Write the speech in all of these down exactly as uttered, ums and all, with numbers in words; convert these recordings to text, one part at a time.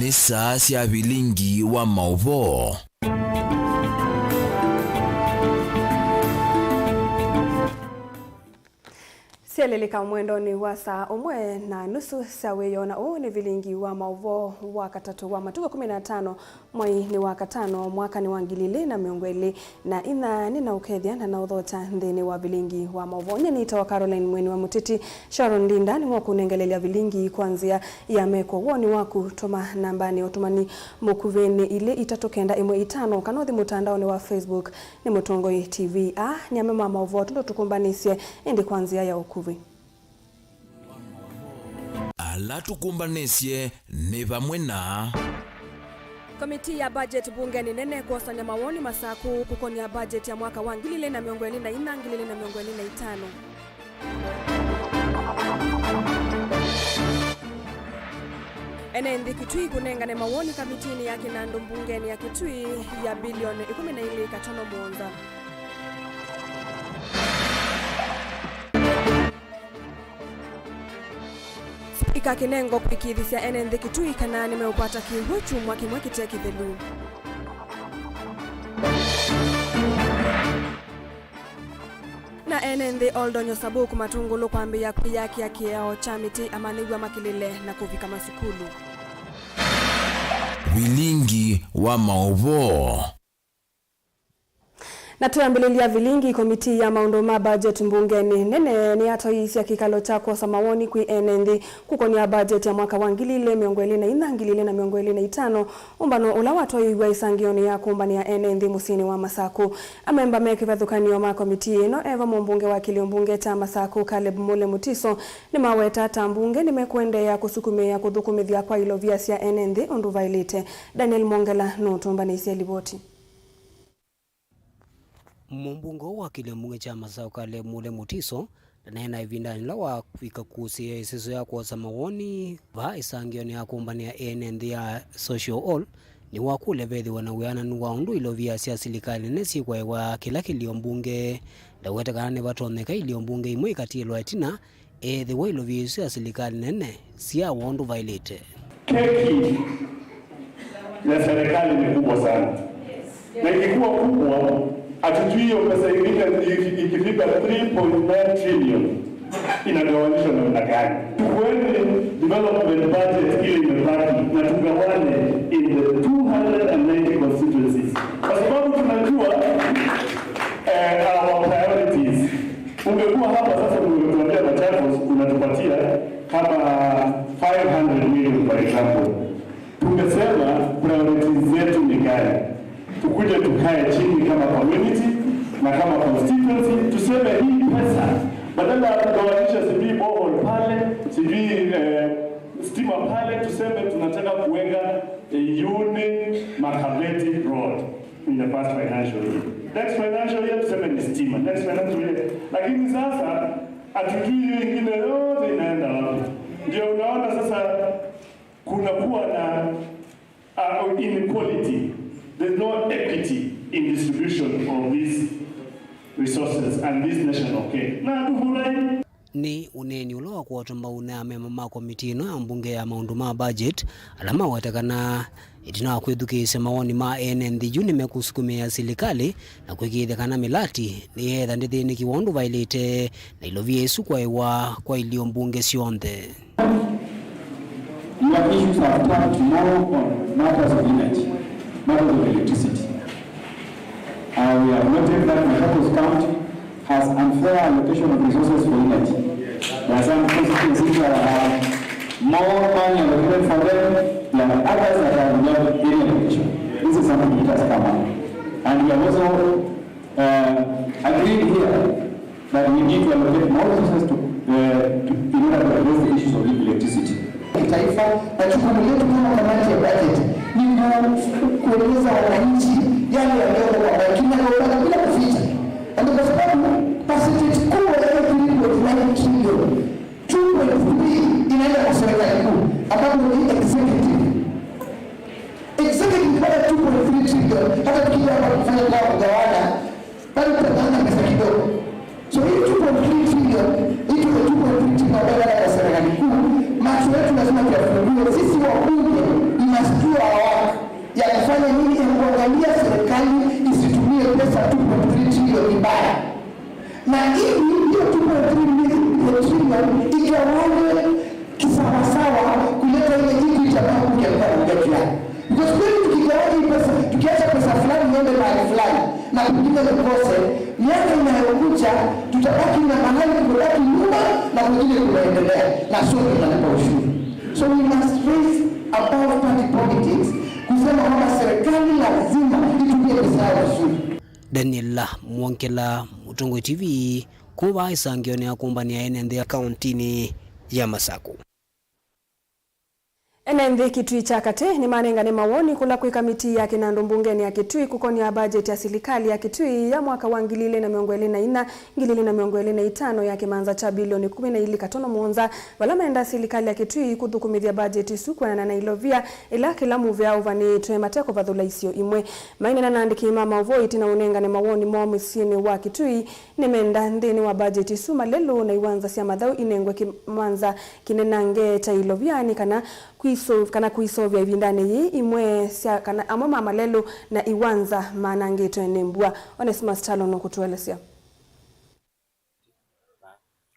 Nĩ saa sya vilingi wa maũvoo. Syelelĩka mwendonĩ wa saa ũmwe na nusu sya wĩoo, na ũũ nĩ vilingi wa maũvoo wa katatũ wa matukũ kũmi na atano, mwei nĩ wa katano, mwaka nĩ wa ngili ilĩ na mĩongo ĩlĩ na inya. Nĩnaũkethya na naũthokya nthĩnĩ wa vilingi wa maũvoo. Nyie nĩtawa Caroline Mweni wa Mũtĩtĩ. Sharon Ndinda nĩwe ũkũnengelelya vilingi kwa nzĩa ya meko. Woni waku, tũma nambanĩ ya ũtũmani mũkuvĩ nĩ ilĩ itatũ kenda ĩmwe itano, kana ũthi mũtandaonĩ wa Facebook nĩ Mũtongoi T V. Aa nĩ amwe ma maũvoo tũndũ tũkũmbanĩsye, ĩndĩ kwa nzĩa ya ũkuvĩ. Ala tũkũmbanĩsye nĩ vamwe na. Komitii ya budget mbungenĩ nene kwosany'a mawoni Masaku kũkony'a budget ya mwaka wa ngili ilĩ na mĩongo ĩlĩ na inya, ngili ilĩ na mĩongo ĩlĩ na itano. Ene nthĩ Kitui kũnengane mawoni kamitiinĩ ya kĩnandũ mbungenĩ ya Kitui ya bilioni ĩkũmi na ilĩ katono mũonza. Spika Kinengo kũĩkĩĩthisya ene nthĩ Kitui kana nĩmeũkwata kĩw'ũ kyumwa kĩmwe kĩte kĩthelu. Na ene nthĩ Oldonyo Sabuk matungulu kwambĩĩa kwĩyakĩa kĩao kya mĩtĩ amanyĩw'a makĩlĩle na kũvika masukulu. Vilingi wa maũvoo. Na twĩambĩlĩlya vilingi, komitii ya maũndũ ma budget mbungenĩ nene nĩyatwaĩĩsya kĩkalo kya kwosa mawoni kwĩ ene nthĩ kũkony'a budget ya mwaka wa ngili ilĩ mĩongo ĩlĩ na inya, ngili ilĩ na mĩongo ĩlĩ na itano, ũmbano ũla watwaĩĩw'a ĩsangĩonĩ ya kũmbanĩa ene nthĩ mũsyĩnĩ wa Masaku. Amemba me kĩvathũkany'o ma komitii ĩno, e vamwe mũmbunge wa kĩlĩo mbunge kya Masaku, Caleb Mule Mutiso, nĩmaweta ta mbunge nĩmekũendeea kũsukumĩĩa kũthũkũmĩthya kwa ilovia sya ene nthĩ ũndũ vaĩlĩte. Daniel Mwongela nũtũmbanĩisye livoti. Mũmbunge ũũ wa kĩlĩo mbunge kya Masaku, Caleb Mule Mutiso, ndaneena ĩvindanĩ yĩla wavika kũsĩĩa ĩseso ya kwosa mawoni vaa ĩsangĩonĩ ya kũmbanĩa ene nthĩ ya Social Hall, nĩwakũlya vethĩwe na wĩananu wa ũndũ ilovia sya silikalĩ nene syĩkwaĩwa kĩla kĩlĩo mbunge. Ndawete kana nĩvatonyeka ilĩo mbunge imwe ikatiĩlwa ĩtina, ethĩwa ilovia isu sya silikalĩ nene syawa ũndũ vaĩlĩte. Keki ya serikali ni kubwa sana, na ikikuwa kubwa, hatujui hiyo pesa ikifika, iki-, ikifika three point nine trillion inagawanyishwa namna gani? Chukueni development budget ile imebaki na tugawane in the two hundred and ninety constituencies, kwa sababu tunajua, eh, our priorities. Ungekuwa hapa sasa, ungetuambia Machakos unatupatia kama five hundred million, for example. Tungesema priorities zetu ni gani? Tukuje tukae chini kama community na kama constituency, tuseme hii pesa, badala ya kugawanyisha sijui borehole pale, sijui, eh, stima pale, tuseme tunataka kuweka, eh, Yuni Makaveti Road in the first financial year. Next financial year tuseme ni stima. Next financial year. Lakini sasa hatujui hiyo ingine yote inaenda wapi. Ndio unaona sasa kunakuwa na, uh, inequality. There's no equity in distribution of these resources and this national cake. Na hatufurahi. Nĩ ũneeni ũla wa kũatwa mbau nĩ amemba ma komitii ĩno ya mbunge ya maũndũ ma budget, ala maweta kana ĩtina wa kwĩthukĩĩsya mawoni ma ene nthĩ yu nĩmekũsukumĩĩa silikalĩ na kwĩkĩĩthya kana mĩlati nĩyeetha ndĩthĩnĩkiwa ũndũ vaĩlĩte na ilovia isu kwaĩwa kwa ilio mbunge syonthe. Your issues have turned more on matters of energy, matters of electricity. Uh, we have noted that Machakos County has unfair allocation of resources for energy. There are some constituencies that have more money allocated for them, there are others that have not any allocation. This is something that has come up. And we have also, uh, agreed here that we need to allocate more resources to, uh, to, in order to address the issues of electricity. Kitaifa, na jukumu letu kama kamati ya budget ni ku-, kueleza wananchi yale yaliyoko kwa bajeti na kwa bila kuficha. Na ndio kwa sababu percentage kubwa ya three point nine trillion, two point three inaenda kwa serikali kuu, ambapo ni executive. Executive mpaka two point three trillion, hata tukija hapa kufanya kwa kugawana, bado tutagawana pesa kidogo. So hii two point three trillion, hii two point three trillion ambayo inaenda kwa serikali kuu, macho yetu lazima tuyafungue. Sisi wabunge, we must Na pengine nikose, miaka inayokuja tutabaki na mahali kumebaki nyuma na kwingine kunaendelea, na sote tunalipa ushuru. So we must raise above party politics, kusema kwamba serikali lazima itumie pesa yao vizuri. Daniel Mwongela, Mũtongoi T V, kuma ĩsangĩonĩ ya kũmbania ene nthĩ ya kauntinĩ ya Masakũ. Ene nthĩ Kitui kya Katĩ nĩmanengane mawoni kũla kwĩ kamitii ya kĩnandũ mbungenĩ ya Kitui kũkonĩa bajeti ya silikalĩ ya Kitui ya mwaka wa ngili ilĩ na mĩongo ĩlĩ na inya, ngili ilĩ na mĩongo ĩlĩ na itano ya kĩmanza kya bilioni kũmi na ilĩ katono mũonza, vala menda silikalĩ ya Kitui kũthũkũmĩthya bajeti ĩsu kwĩanana na ilovia ĩla kĩla mũvĩa ũvanĩĩtwe mate kũvathũla isio imwe. Maineena na andĩki ma maũvoo ĩtina ũnengane mawoni moo mũsyĩnĩ wa Kitui, nĩmenda nthĩnĩ wa bajeti ĩsu malelũ na iwanza sya mathaũ inengwe kĩmanza kĩnenange ta ilovia nĩ kana kwiso-, kana kũisovya ĩvindanĩ yĩĩ imwe sya kana amwe ma malelũ na iwanza manangĩtwe nĩ mbua. Onesmus Talo nũkũtũelesya.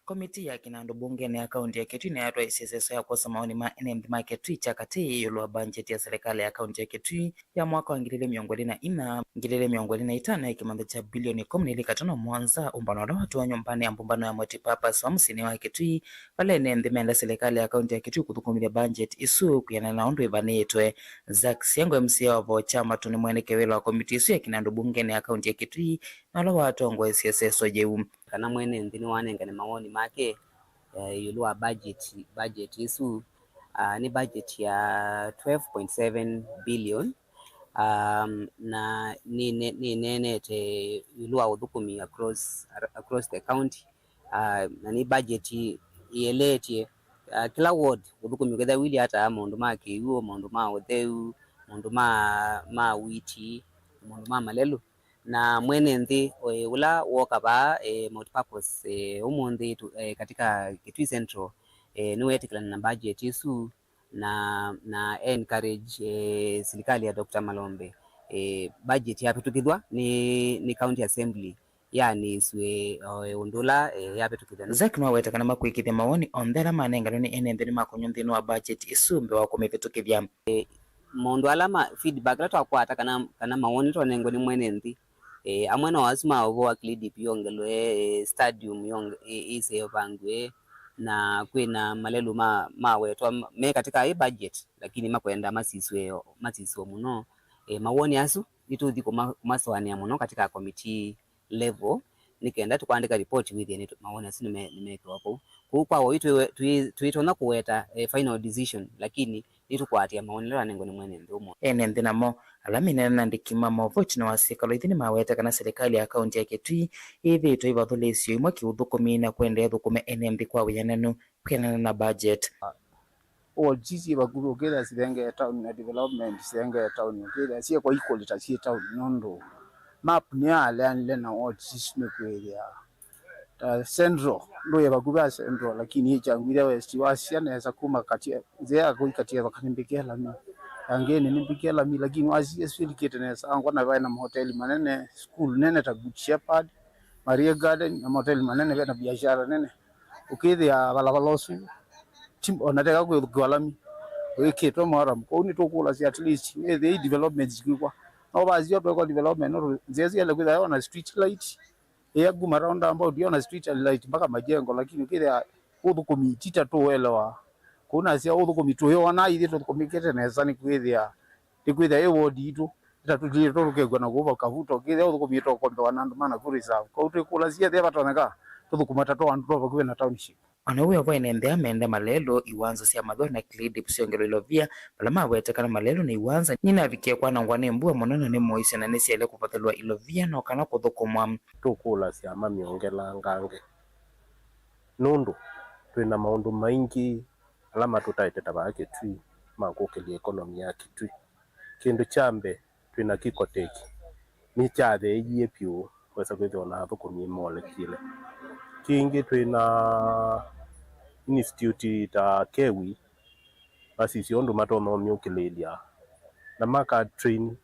Komitii ya kĩnandũ mbungenĩ ya kaunti ya Kitui nĩyatwaĩisye ĩseso ya kwosa mawoni ma ene nthĩ ma Kitui kya Katĩ ĩũlũ wa mbanjeti ya silikalĩ ya kaunti ya Kitui ya mwaka wa ngili ilĩ mĩongo ĩlĩ na inya, ngili ilĩ mĩongo ĩlĩ na itano ya kĩmanza kya bilioni kũmi na ilĩ katono mũonza, ũmbano ũla watũwa nyũmbanĩ ya mbũmbano ya multipurpose wa mũsyĩnĩ wa Kitui, vala ene nthĩ menda silikalĩ ya kaunti ya Kitui kũthũkũmĩthya mbanjeti ĩsu kwĩanana na ũndũ ĩvanĩĩtwe. Zack Siango, M C A wa Vocha Matu, nĩ mweneke wĩla wa komitii ĩsu ya kĩnandũ mbungenĩ ya kaunti ya Kitui, na ũla watongoesye ĩseso yĩu. Kana mwene nthĩ nĩwanengane mawoni make, eh, ĩũlũ wa budget, budget ĩsu. Ah, nĩ budget ya twelve point seven billion, um, na nĩne-, nĩneenete ĩũlũ wa ũthũkũmi across, across the county. Ah, na nĩ budget ĩeleetye, ah, kĩla ward ũthũkũmi ũkethĩa wĩlĩ ata, maũndũ ma kĩw'ũ, maũndũ ma ũtheu, maũndũ ma, ma witi, maũndũ ma malelũ. Na mwene nthĩ, eh, ũla woka vaa, eh, multipurpose, eh, ũmũnthĩ tu-, eh, katika Kitui Central, eh, nĩweetĩkĩlana na budget ĩsu na, na encourage, eh, silikalĩ ya Doctor Malombe, eh, budget yavĩtũkĩthw'a nĩ, nĩ County Assembly yaanĩsw'e, eh, ũndũ ũla, eh, yavĩtũkĩthw'a. Zack nĩwaweta kana makwĩkĩthya mawoni onthe ala manenganwe nĩ ene nthĩ nĩmakonywa nthĩnĩ wa budget ĩsu mbee wa kũmĩvĩtũkĩthya. Maũndũ ala ma feedback ala twakwata kana, kana mawoni twanengwe nĩ mwene nthĩ, eh, amwe no asu ma ũvoo wa Kĩlidip yongelwe, eh, stadium yonge-, ĩ-, ĩse ĩvangwe, na kwĩna malelũ ma, mawetwa me katika ĩ budget, lakini makwenda masiswe, masiswe mũno. Eh, mawoni asu nĩtũthi kũma-, kũmasũanĩa mũno katika committee level, nĩ kenda tũkwandĩka report wĩthĩe nĩ mawoni asu nĩme-, nĩmekĩwa kũu. Kũu kwa woi twĩ-, twĩ-, twĩtonya kũweta, eh, final decision, lakini nĩtũkũatĩĩa mawoni ala anengwe nĩ mwene nthĩ ũmwe. Ene nthĩ namo, ala mĩnene na andĩki ma maũvoo ĩtina wa syĩkalo ithi nĩmawete kana silikalĩ ya kaunti ya Kitui yĩthĩĩtwe ĩvathũlĩsyo imwe kĩũthũkũmi na kũendeea ĩthũkũme ene nthĩ kwa wĩananu kwĩanana na budget. Wards syĩ vakuvĩ ũkĩthĩa sithengee town na development sithengee town ũkĩthĩa syĩkwa equally ta syĩ town, nũndũ map nĩyaleanile na wards isu nĩ kwĩthĩa ta Central, ndũĩ vakuvĩ a Central, lakini ĩkyangwĩthya west wasya nesa kuma Katie-, nzĩa ya kũi Katieva nĩmbĩkĩe lami, Kangeni nĩmbĩkĩe lami, lakini wasisya syĩlikĩte nesa angwa na vaĩ na mahoteli manene, school nene ta Good Shepherd, Maria Garden, na mahoteli manene, vena biashara nene. Ũkĩthĩa valavala ũsu ti, ona teka kwĩthũkĩwa lami, wĩkĩtwe moram. Kwoou nĩtũkũlasya at least wĩthĩe i developments kwĩkwa. No vasio twekwa development, no nzĩa siele kwĩthĩa yona street light, ĩya kuma roundabout yona street light mpaka majengo, lakini ũkĩthĩa ũthũkũmi ti ta tũũelewa. Kũu nasya ũthũkũmi tũyona ithyĩ tũthũkũmĩkĩte nesa nĩ kwĩthĩa, nĩ kwĩthĩa ĩ ward itũ, ĩtatũtilĩtwe tũkekua na kũu Kavuto, ũkĩthĩa ũthũkũmi tũkombewa na andũ ma Nakuru Reserve. Kwoou twĩkũlasya ethĩa vatonyeka tũthũkũma ta twa andũ twa vakuvĩ na township. Ona wĩ o vo, ene nthĩ aa menda malelũ, iwanza sya mathaũ na Kĩlidip syongelwe ilovia, vala mawete kana malelũ na iwanza nĩnavikie kwanangwa nĩ mbua mũno na nĩ mũisyo na nĩsyaĩle kũvathelwa ilovia no kana kũthũkũmwa. Tũkũlasya mamyongelangange, nũndũ twĩ na maũndũ maingĩ ala matũtaĩte ta vaa Kitui ma kũkĩlya economy ya Kitui. Kĩndũ kya mbee, twĩ na Kikoteki, nĩkyatheeie vyũ, wesa kwĩthĩwa na athũkũmi molekyile. Kĩngĩ twĩ na institute ta KEWI, masisye ũndũ matonya ũmyũkĩlĩĩlya na maka train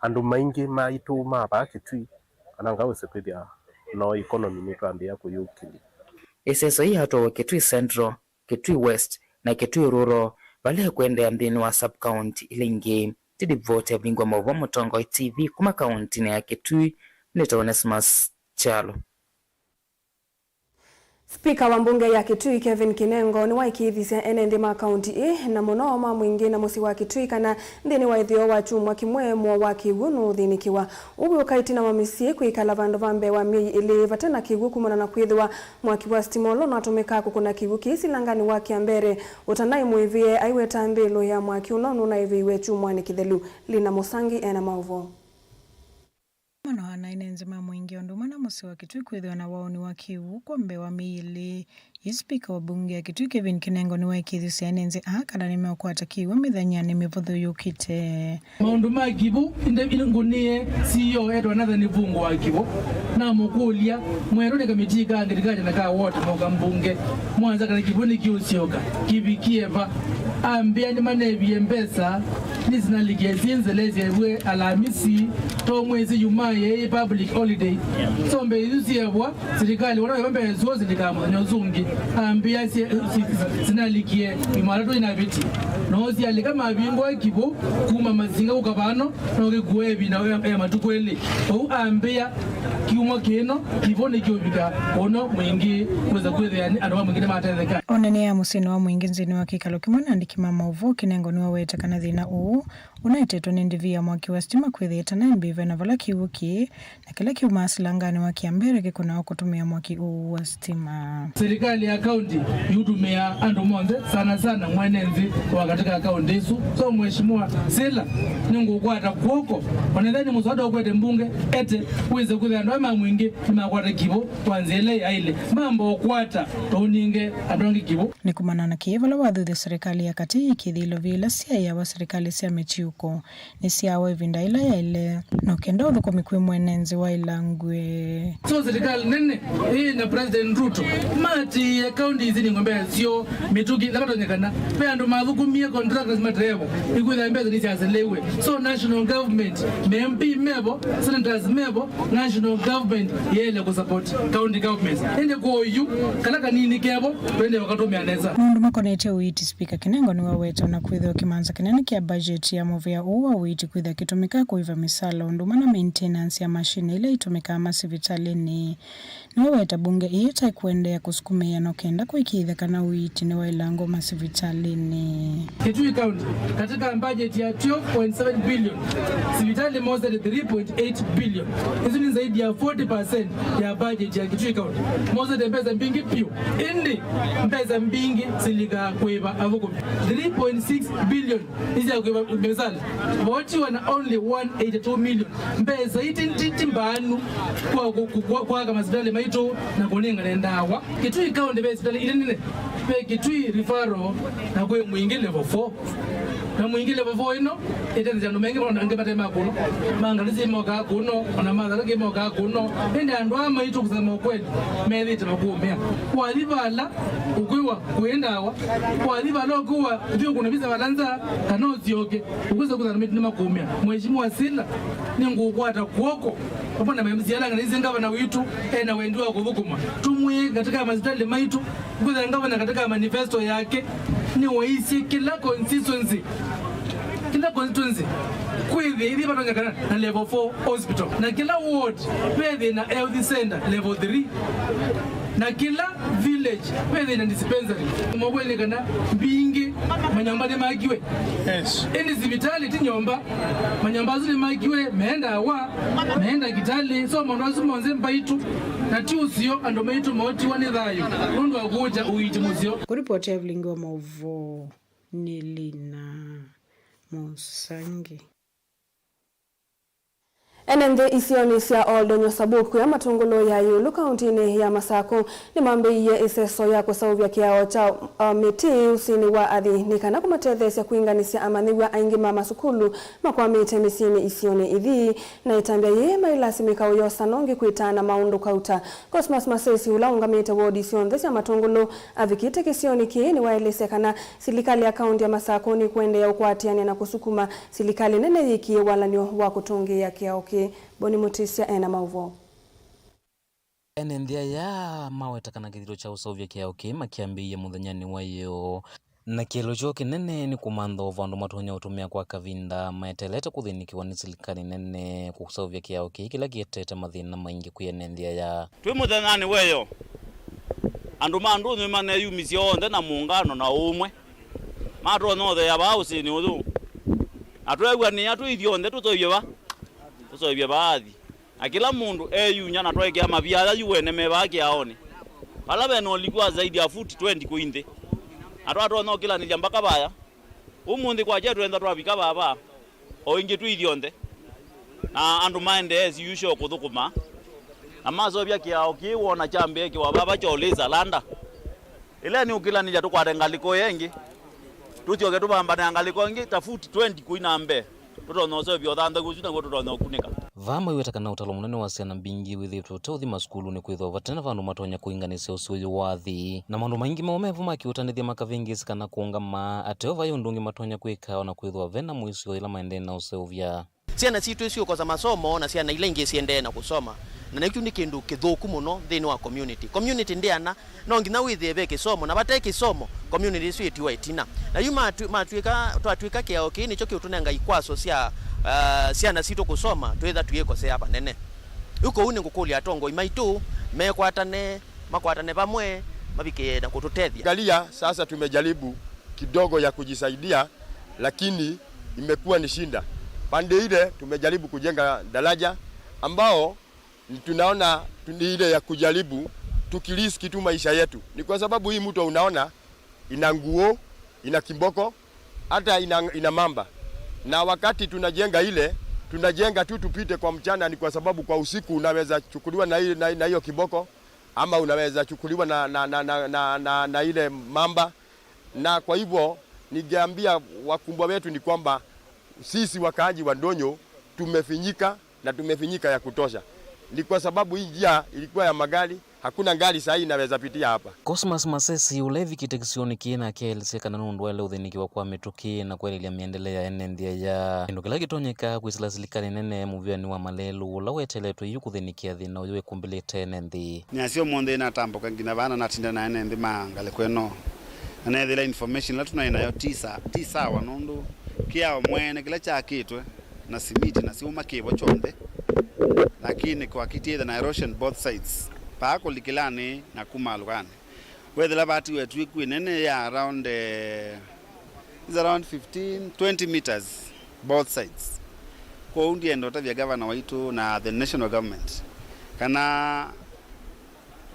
andũ maingĩ maitũ ma vaa Kitui, kana ngawĩse kwĩthĩa no economy nĩtwambĩĩa kũyũkĩlya. Ĩseso yĩĩ yatwawa Kitui Central, Kitui West, na Kitui Rural, vala ĩkũendeea nthĩnĩ wa sub-county ila ingĩ. Ti livoti ya Vilingi wa Mauvoo Mũtongoi T V kuma kauntinĩ ya Kitui, nĩtawa Onesmus Kyalo. Spika wa mbunge ya Kitui Kevin Kinengo nĩwaĩkĩĩthisye ene nthĩ ma kaunti ĩĩ, na mũno ma mũingĩ na mũsyĩ wa Kitui, kana nthĩnĩ wa ĩtheo wa kyumwa kĩmwe, mũo wa kĩw'ũ nũũthĩnĩkĩwa. Ũu wĩũka ĩtina wa mĩsyĩ kwĩkala vandũ va mbee wa myei ĩlĩ vate na kĩw'ũ kumana na kwĩthĩwa mwaki wa sitima ũla ũnatũmĩkaa kũkũna kĩw'ũ kĩĩ silanganĩ wa Kĩambere ũtanaĩ mũĩvĩe aiweta mbĩlũ ya mwaki ũla nũnaĩvĩiwe kyumwanĩ kĩthelu. Lina Mũsangi ena maũvoo. Amwe na ene nthĩ ma mũingĩ o ũndũ ũmwe na mũsyĩ wa Kitui kwĩthĩwa na waũni wa kĩw'ũ kwa mbee wa myei ĩlĩ. Yu spika wa mbunge ya Kitui Kevin Kinengo nĩwaĩkĩĩthisye ene nthĩ aa kana nĩmeũkwata kĩw'ũ mĩthenyanĩ mĩvũthũ yũkĩte. Maũndũ ma kĩw'ũ, ĩndĩ ngũnĩe C E O etwa Nathan Vungu wa kĩw'ũ, namũkũlya, mwerũ nĩ kamitii ka ngirikati na ka ward moka mbunge, mwanza kana kĩw'ũ nĩkĩũsyoka, kĩvikie va? Ambĩa nĩmanevie mbesa nĩsinalikie syĩ nzele syaĩvw'e Alamisi, to mwĩsĩ Ijumaa yeĩ public holiday. So mbesa isu syeevwa silikalĩ, wala wĩva mbesa isu silikaa mũthenya ũsu ũngĩ. Ambĩa sye- si- si- sinalikie Ijumatatũ inavĩtie. No syalika mavingũa kĩw'ũ kuma Masinga kũka vano, no kĩkuoe ĩvinda ya- ya matukũ elĩ. Vau ambĩa kyumwa kĩno kĩw'ũ nĩkĩũvika ũno mwingĩ kwĩsa kwĩthĩa andũ ma mwingĩ nĩmatetheka. Onania mũsyĩnĩ wa mũingĩ nthĩnĩ wa kĩkalo kĩmwe na andĩki ma maũvoo, Kinengo nĩwaweta kana thĩna ũũ ũnaetetwe nĩ ndĩvi ya mwaki wa sitima kwĩthĩa ĩtanaĩ mbĩvya na vala kĩw'ũ kĩĩ, na kĩla kyumaa silanganĩ wa Kĩambere kĩkũnawa kũtũmĩa mwaki ũũ wa sitima. Silikalĩ ya kaunti yũtũmĩa andũ monthe, sana sana mwene nthĩ wa katĩ ka kaunti ĩsu. So Mheshimiwa Sila, nĩngũkwata kw'oko, onethĩa nĩ mũswada ũkwete mbunge, ete wĩse kwĩthĩa andũ aa ma mwingĩ nĩmakwata kĩw'ũ kwa nzĩa ĩla yaĩle, mamba ũkwata, tũũninge andũ angĩ kĩw'ũ. Nĩ kumana na kĩĩ vala wathuthya silikalĩ ya katĩ yĩkĩĩthye ilovia ila syaĩawa silikalĩ sya mĩtiũko nĩsyaawa ĩvinda yĩla yaĩle, no kenda ũthũkũmi kwĩ mwene nzĩ waĩlangw'e. So silikalĩ nene ĩĩ na President Ruto matiĩe kaunti isiningwe mbesa syoo mĩtũkĩ ĩla vatonyekana. Ve andũ mathũkũmie, contractors, matereva, ikwĩthĩa mbesa nĩsyaseleew'e. So national government, ma M P mevo, senators mevo, national government yaĩle kũsupport county governments. Ĩndĩ kwa oyu, kala kanini kevo, twende ũkatũmĩa nesa. Maũndũ makonetye ũiiti, Spika Kinengo nĩwaweta ona kwĩthĩwa kĩmanza kĩnene kya mbajeti ya mũvĩa ũũ wa ũiiti kwĩthĩa kĩtũmĩkaa kũĩva mĩsala ũndũ ũmwe na maintenance ya mashini ila itũmĩkaa masivitalĩnĩ. Nĩwaweta mbunge ĩĩ ta ĩkũendeea kũsukumĩĩa no kenda kũĩkĩĩthya kana ũiiti nĩwaĩlangwa masivitalĩnĩ. Kitui County, katika budget ya twelve point seven billion, sivitali mosete three point eight billion. Isu ni zaidi ya forty percent ya budget ya Kitui County. Mosete mbesa mbingĩ vyũ. Ĩndĩ mbesa mbingĩ silikaa kũĩva athũkũmi. Three point six billion nĩ sya kũĩva mĩsala. Votiwa na only one eighty-two million. Mbesa iti nditi mbaanu kwa ku- ku- kwa- kwaka masivitalĩ maitũ na kũnengane ndawa. Kitui County ve sivitalĩ ile nene, ve Kitui Referral na kwĩ Mwingi Level four. Na Mwingi Level four ĩno ĩtethya andũ mengĩ, maũndũ angĩ mate ma kũno, ma Ngalisi mokaa kũno, ona ma Tharaka mokaa kũno. Ĩndĩ andũ aa maitũ, kusema ukweli, methĩte makũũmĩa. Wathi vala ũkwĩwa kwĩ ndawa, wathi vala ũkwĩwa thiũkũna visa vala nza kana ũsyoke, ũkwĩsa kwĩthana mĩtĩ nĩ makũũmĩa. Mheshimiwa Sila, nĩngũkwata kw'oko vamwe na M C A ala angĩ, na ĩsĩ ngavana witũ ena wendi wa kũthũkũma. Tũmwĩe katika masivitalĩ maitũ, kwĩthĩa ngavana katika manifesto yake nĩwaisye kĩla constituency, kĩla constituency kwĩthĩe ĩthĩ vatonyekana na level four hospital, na kĩla ward vethĩe na health center level three, na kĩla village vethĩe na dispensary. Mwakweli kana mbingĩ manyũmba nĩmakiwe. Yes. Ĩndĩ sivitalĩ ti nyũmba. Manyũmba asu nĩmakiwe, me ndawa, me ndakĩtalĩ. So maũndũ asu monthe mbaitũ, na ti ũseo andũ maitũ maotiwa nĩ thayũ nũndũ wa kũũkya ũiiti mũseo. Kũripoti ya Vilingi wa Maũvoo nĩ Lina Mũsangi. Ene nthĩ isionĩ sya Oldonyo Sabuk kwĩa Matũngũlũ ya ĩũlũ kauntinĩ ya Masakũ nĩmambĩĩie ĩseso ya kũseũvya kĩao kya, uh, mĩtĩ ũsĩnĩ wa athi nĩ kana kũmatetheesya kwĩnganĩsya amanyĩw'a aingĩ ma masukulu makwamĩte mĩsyĩnĩ isionĩ ithi, na ĩtambya yĩĩ mailasimĩka ũyosa nongi kwĩtaana maũndũ kauta. Cosmas Masesi, ũla ũngamĩte wodi syonthe sya Matũngũlũ, avikĩte kĩsionĩ kĩĩ nĩwaelesya kana silikalĩ ya kaunti ya Masakũ nĩkũendeea ũkwatĩanĩa na kũsukuma silikalĩ nene yĩkĩe walany'o wa kũtũngĩĩa kĩao kĩĩ. Boni Mũtĩsya ena maũvoo. Ene nthĩ aya maweta kana kĩthito kya ũseũvya kĩao kĩĩ makĩambĩĩie mũthenyanĩ wa ĩyoo. Na kĩelo kyoo kĩnene nĩ kũmantha o vandũ matonya ũtũmĩa kwa kavinda maeteelete kũthĩnĩkĩwa nĩ silikalĩ nene kũseũvya kĩao kĩĩ kĩla kĩetete mathĩna maingĩ kwĩ ene nthĩ aya. Twĩ mũthenyanĩ wa ĩyoo, andũ ma ndũnyũ nĩmaneyumisye onthe na mũngano na ũũmwe, matonya ũtheea vaa ũsĩnĩ ũyũ, na tweew'anĩa twĩ ithyonthe tũseũvye va, tũseũvye vaa athi. Na kĩla mũndũ eyunya na twaĩkĩa mavia aya yu ene me vaa kĩaonĩ, vala ve na ũliku wa zaidi ya futi twenty kũi nthĩ, na twatonya ũkĩlanĩlya mbaka vaya. Ũmũnthĩ kwakya twenda twavika vava, o ĩngĩ twĩ ithyonthe, na andũ maendee as usual kũthũkũma, na maseũvya kĩao kĩĩ wona kyambĩĩkĩwa vava kya ũlĩsa landa. Ĩla nĩ ũkĩlanĩlya tũkwate ngalĩko ĩngĩ, tũsyoke tũvambane na ngalĩko ĩngĩ ta futi twenty kũi na mbee. Tũtonya ũseũvya ũthanthau ũsu naw'o tũtonya ũkunĩka. Vaa maiweta kana ũtalo mũnene wa syana mbingĩ wĩthĩĩtwe ũteũthi masukulunĩ kwĩthĩwa vate na vandũ matonya kũinganĩsya ũsĩ ũyũ wa athi, na maũndũ maingĩ moo mevo ma kĩũtanĩthya makavĩngĩĩsĩ kana kũũngama, ateo vai ũndũ ũngĩ matonya kwĩka o na kwĩthĩwa ve na mũisyo yĩla maendee na ũseũvya. Syana sitũ syũkosa masomo na syana ila ingĩ siendee na kũsoma, na nĩkyu nĩ kĩndũ kĩthũku mũno nthĩnĩ wa community. Community ndĩana No nginya wĩthĩe ve kĩsomo, na vate kĩsomo, community ĩsu ĩtiwa ĩtina. Na yu matw'ĩka, twatw'ĩka kĩao kĩĩ nĩkyo kĩũtũnenga ikwaso sya, uh, syana sitũ kũsoma, twĩtha tũyĩkosea vanene. Yu kũu nĩngũkũlya atongoi maitũ mekwatane, makwatane vamwe, mavikĩe na kũtũtethya. Angalia, sasa tumejaribu kidogo ya kujisaidia, lakini imekuwa ni shinda. Pande ile tumejaribu kujenga daraja ambao tunaona tu-, ni ile ya kujaribu tukiriski tu maisha yetu. Ni kwa sababu hii mto unaona ina nguo, ina kimboko, hata ina, ina mamba. Na wakati tunajenga ile, tunajenga tu tupite kwa mchana, ni kwa sababu kwa usiku unaweza chukuliwa na ile, na, na hiyo kiboko, ama unaweza chukuliwa na, na, na ile mamba. Na kwa hivyo, ningeambia wakumbwa wetu ni kwamba sisi wakaaji wa Ndonyo tumefinyika na tumefinyika ya kutosha. Ni kwa sababu hii njia ilikuwa ya magari, hakuna gari saa hii inaweza pitia hapa. Cosmas Masesi, ũla evikĩte kĩsionĩ kĩĩ, nake aelesya kana nũndũ waĩle ũthĩnĩkĩwa kwa mĩtũkĩ na kũeleelya mĩendele ya ene nthĩ aya, kĩndũ kĩla kĩtonyeka kwĩsĩla silikalĩ nene mũvĩanĩ wa malelũ ũla weteletwe yu kũthĩnĩkĩa thĩna ũyũ ĩkumbĩlĩte ene nthĩ. Nĩasya ũmũnthĩ natambũka nginya vaa na natinda na ene nthĩ ma ngalĩko ĩno, na neethĩla information ĩla tũnaĩ nayo ti sa-, ti sawa, nũndũ kĩao mwene kĩla kyakĩtwe na simiti na syũma kĩvo kyonthe, lakini kwakĩtie ĩtha na erosion both sides. Paa kũlikĩlanĩ na kuma alũkanĩ, wethĩla vatiwe twĩku ĩnene ya around, eh, is around fifteen, twenty meters both sides. Kwoou ndienda ũtavya gavana waitũ na the national government kana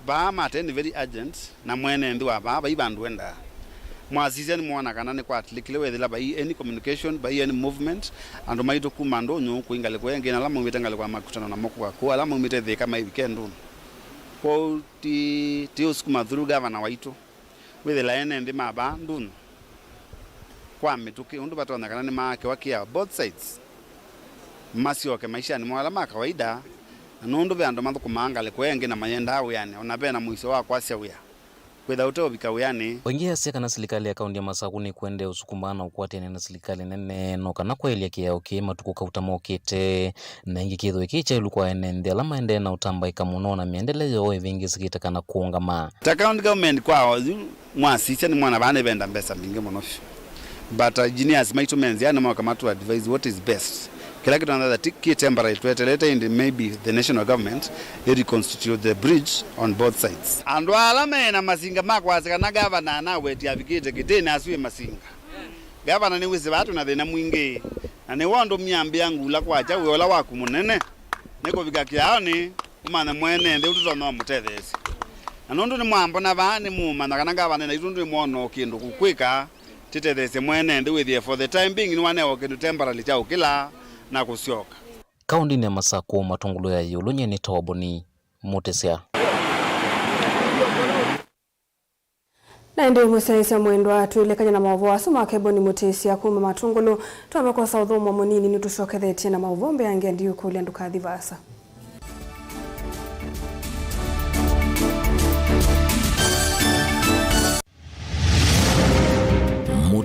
vaa mate nĩ very urgent, na mwene nthĩ wa vaa vai vandũ endaa. Mwasisya nĩmwona kana nĩkwatĩlĩkile wethĩla vai any communication, vai any movement, andũ maitũ kuma Ndũnyũ kũi ngalĩko ĩngĩ, na ala maumĩte ngalĩko ya Makutano na Mũkũka kũu, ala maumĩte Thĩka maivike Ndũnyũ. Kwoou ti, ti ũsukuma through gavana waitũ. Wĩthĩla ene nthĩ ma vaa Ndũnyũ kwa mĩtũkĩ ũndũ vatonyekana nĩmaakewa kĩao both sides, masyoke maishanĩ moo ala ma kawaida, na nũndũ ve andũ mathũkũmaa ngalĩko ĩngĩ na mayendaa wĩanĩ, o na ve na mũisyo wa kwasya wĩa, kwĩtha ũteũvika wĩanĩ. Ũingĩ asya kana silikalĩ ya kaũntĩ ya Masaku nĩkwendee ũsukuma na ũkwatĩanĩa na silikalĩ nene no kana kwaĩlya kĩao kĩĩ matukũ kauta mokĩte. Na ĩngĩ kĩthĩwe kĩ kyaĩlu kwa ene nthĩ ala maendee na ũtambaĩka mũno na mĩendele yoo ĩvĩngĩsĩkĩte kana kũũngama. Ta county government kwa oyu mwasisya nĩmwona vaa nĩvenda mbesa mbingĩ mũno vyũ. But engineers maitũ me nzĩa nĩmoka matu advise what is best. Kĩla kĩtũnatha ti kĩ temporary twetelete ĩndĩ maybe the national government ĩ reconstitute the bridge on both sides. Andũ ala me na masinga ma kwasya kana gavana anaweti avikĩte kĩtĩnĩ asu ĩ masinga. Gavana nĩwĩsĩ vaa twĩ na thĩna mwingĩ, na nĩw'o ndũmie ambĩa ngula kwakya wĩa ũla waku mũnene nĩ kũvika kĩaonĩ, ũmanye mwene nthĩ ũndũ tũtonya ũmũtetheesya. Na nũndũ nĩmwambona vaa, nĩmũũmanya kana gavana naitũ ndwĩmwona o kĩndũ kũkwĩka, tĩtetheesye mwene nthĩ wĩthĩe for the time being nĩwanewa kĩndũ temporary kya ũkĩla na kũsyoka. Kaũndĩnĩ ya Masakũ, Matũngũlũ ya ĩũlũ, nyie nĩ Toboni Mũtĩsya. Na ĩndĩ mũsyaĩĩsya mwendwa, twĩlekany'a na maũvoo asu ma Keboni Mũtĩsya kuma Matũngũlũ, twamba kwosa ũthũmũo mũnini nĩtũsyokethetye na maũvoo mbeange. Ndiũkũlya ndũkathi vaasa.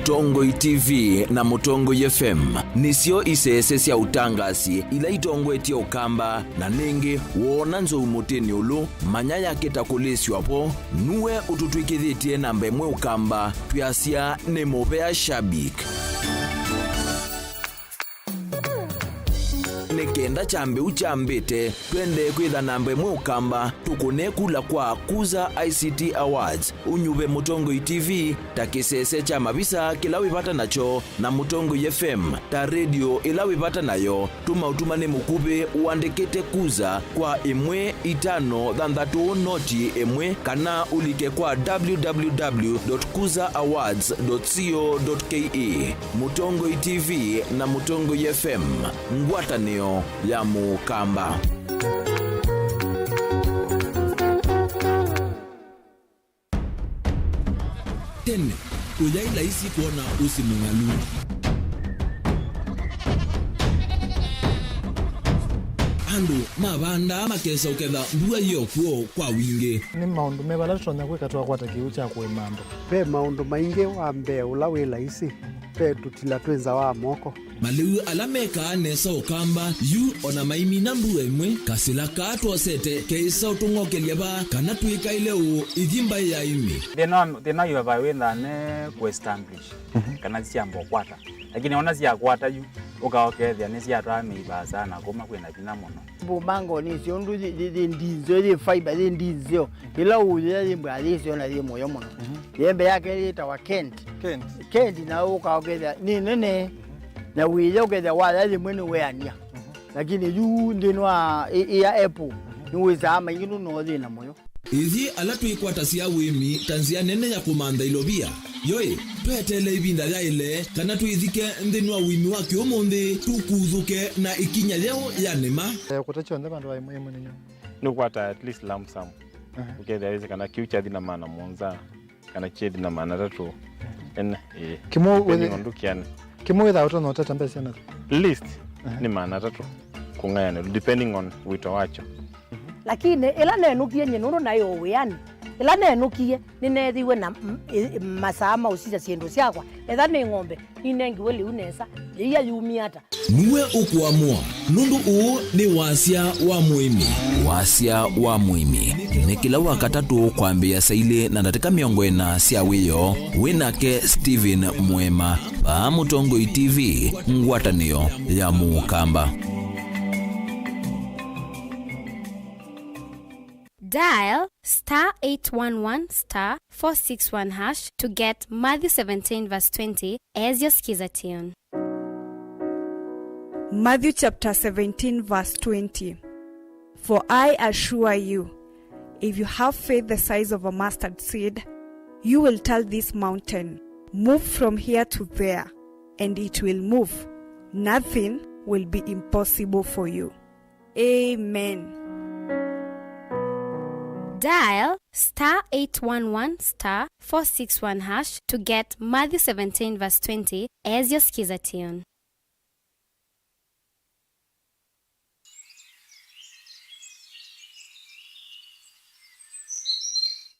Mũtongoi T V na Mũtongoi F M nĩsyo isese sya ũtangasi ila itongoetye Ũkamba, na nĩngĩ woona nzou mũtĩnĩ ũlũ, manya yakĩta kũlĩsw'a vo. Nue ũtũtw'ĩkĩthĩtye namba ĩmwe Ũkamba, twĩasya nĩ mũvea shabik. Nĩ kenda kyambĩu kyambĩte, twendee kwĩtha namba ĩmwe Ũkamba, tũkũne kula kwa Kuza I C T Awards, ũnyuve Mũtongoi T V ta kĩsese kya mavisa kĩla wĩ vata nakyo, na Mũtongoi F M ta redio ĩla wĩ vata nayo. Tũma ũtumani mũkuvĩ ũandĩkĩte Kuza kwa ĩmwe itano thanthatũ noti ĩmwe, kana ũlike kwa W W W dot kuza awards dot co dot K E. Mũtongoi T V na Mũtongoi F M, ngwatanĩo ya Mũkamba. Tene, ũyaĩ laisi kwona ũsĩ mũng'alu. Andũ mavandaa makesa ũketha mbua yĩ o kw'o kwa wingĩ. Nĩ maũndũ meva ala tũtonya kwĩka twakwata kĩw'ũ kya kũĩma andũ? Ve maũndũ maingĩ. Wa mbee ũla wĩ laisi, ve tũtila twĩ nza wa moko. Malĩu ala mekaa nesa Ũkamba, yu o na maimina mbua ĩmwe, kasĩla kaa twosete keĩsa ũtũng'okelya vaa kana twĩkaĩle ũũ ithi mbaĩ ya ĩmĩ. Thĩna wa, thĩna wa highway wĩthaa ne kũ-establish, mhm, kana syamba ũkwata. Lakini ona syakwata yu, ũka ũkethĩa nĩsyatwaa mĩivaa sana kuma kwĩna vinya mũno. Mbumangoni icio ũndũ yĩ, yĩ, yĩ ndinzeo, yĩ fiber, yĩ ndinzeo. Ĩla ũyĩa yĩ mbwa yĩsyo na yĩ mũyo mũno. Mhm. Yembe yake yĩtawa Kent. Kent. Kent na ũka ũkethĩa nĩ nene, na wĩya ũkethĩa waya yĩmwe nĩ weania. Mhm. Lakini yu nthĩnĩ wa ĩ-, ĩ ya apple, mhm, nĩwĩsaa maingĩ nũno thĩna mũyo. Ithyĩ ala twĩkwatasya ũĩmi ta nzĩa nene ya kũmantha ilovia, yoĩ, tweteele ĩvinda yaĩle kana twĩthike nthĩnĩ wa ũĩmi wa kĩũmũnthĩ, tũkuthũke na ĩkinya yeũ ya nĩma. Eh, kũta kyonthe vandũ va ĩmwe ĩmwe nĩnyo. Nĩũkwata at least lump sum. Aha. Ũkethĩa wĩsĩ kana kĩu kyathi na maana mũonza, kana kyethi na maana atatũ. Ene, ĩĩ. Kĩmwe depending wĩthĩ-, on ndũkĩane. Kĩmwe wĩthaa ũtonya ũtata mbesa na? Least, aha, nĩ maana atatũ kũng'ayanĩlwa, depending on wĩto wakyo. Lakini ĩla nenũkie nyie nũndũ naĩ o wĩanĩ, ĩla nenũkie nĩneethĩiwe na m-, ĩ-, masaa ma ũsisya syĩndũ syakwa, etha nĩ ng'ombe, ninengiwe lĩu nesa, yĩia yumie ata? Nue ũkũamũa, nũndũ ũũ nĩ wasya wa mũĩmi. Wasya wa mũĩmi nĩ kĩla Wakatatũ kwambĩĩa saa ilĩ na ndatĩka mĩongo ĩna sya wĩoo. Wĩ nake Stephen Mwema, vaa Mũtongoi T V, ngwatanĩo ya Mũkamba. Dial star eight one one star four six one hash to get Matthew seventeen verse twenty as your skiza tune. Matthew chapter seventeen verse twenty. For I assure you, if you have faith the size of a mustard seed, you will tell this mountain, "Move from here to there," and it will move. Nothing will be impossible for you. Amen. Dial star eight one one star four six one hash to get Matthew seventeen verse twenty as your skiza tune.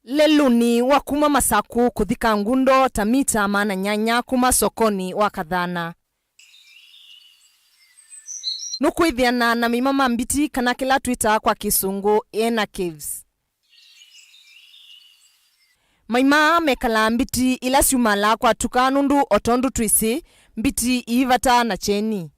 Lelũnĩ wa kuma Masaku kũthi Kangundo ta mita maana nyanya kuma sokoni wa Kathana. Nũkwĩthĩana na maima ma mbiti, kana kĩla twĩtaa kwa Kĩsũngũ hyena caves. Maima mekalaa mbiti ila syumalaa kwatuka, nũndũ o tondũ twĩsĩ, mbiti iivataa na kyeni.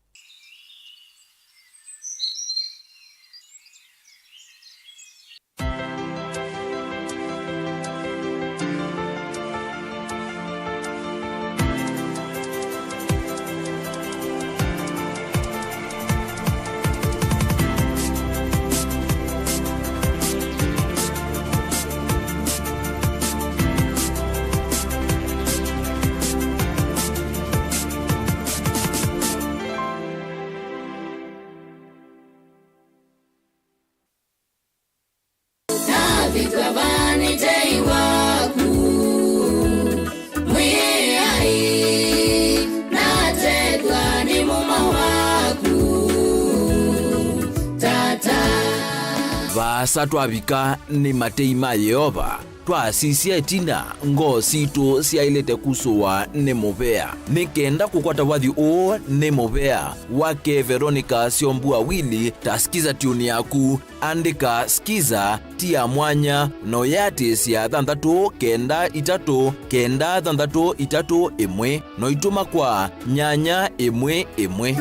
Vaasa twavika nĩ matei ma Yeova, twasisya ĩtina, ngoo sitũ syaĩlĩte kusũwa nĩ mũvea. Nĩ kenda kũkwata wathi ũũ nĩ mũvea, wake Veronica Syombua Wili ta Skiza tune yaku. Andĩka Skiza ti ya mwanya na ũyĩatĩĩsya thanthatũ kenda itatũ kenda thanthatũ itatũ ĩmwe, na ũitũma kwa nyanya ĩmwe ĩmwe.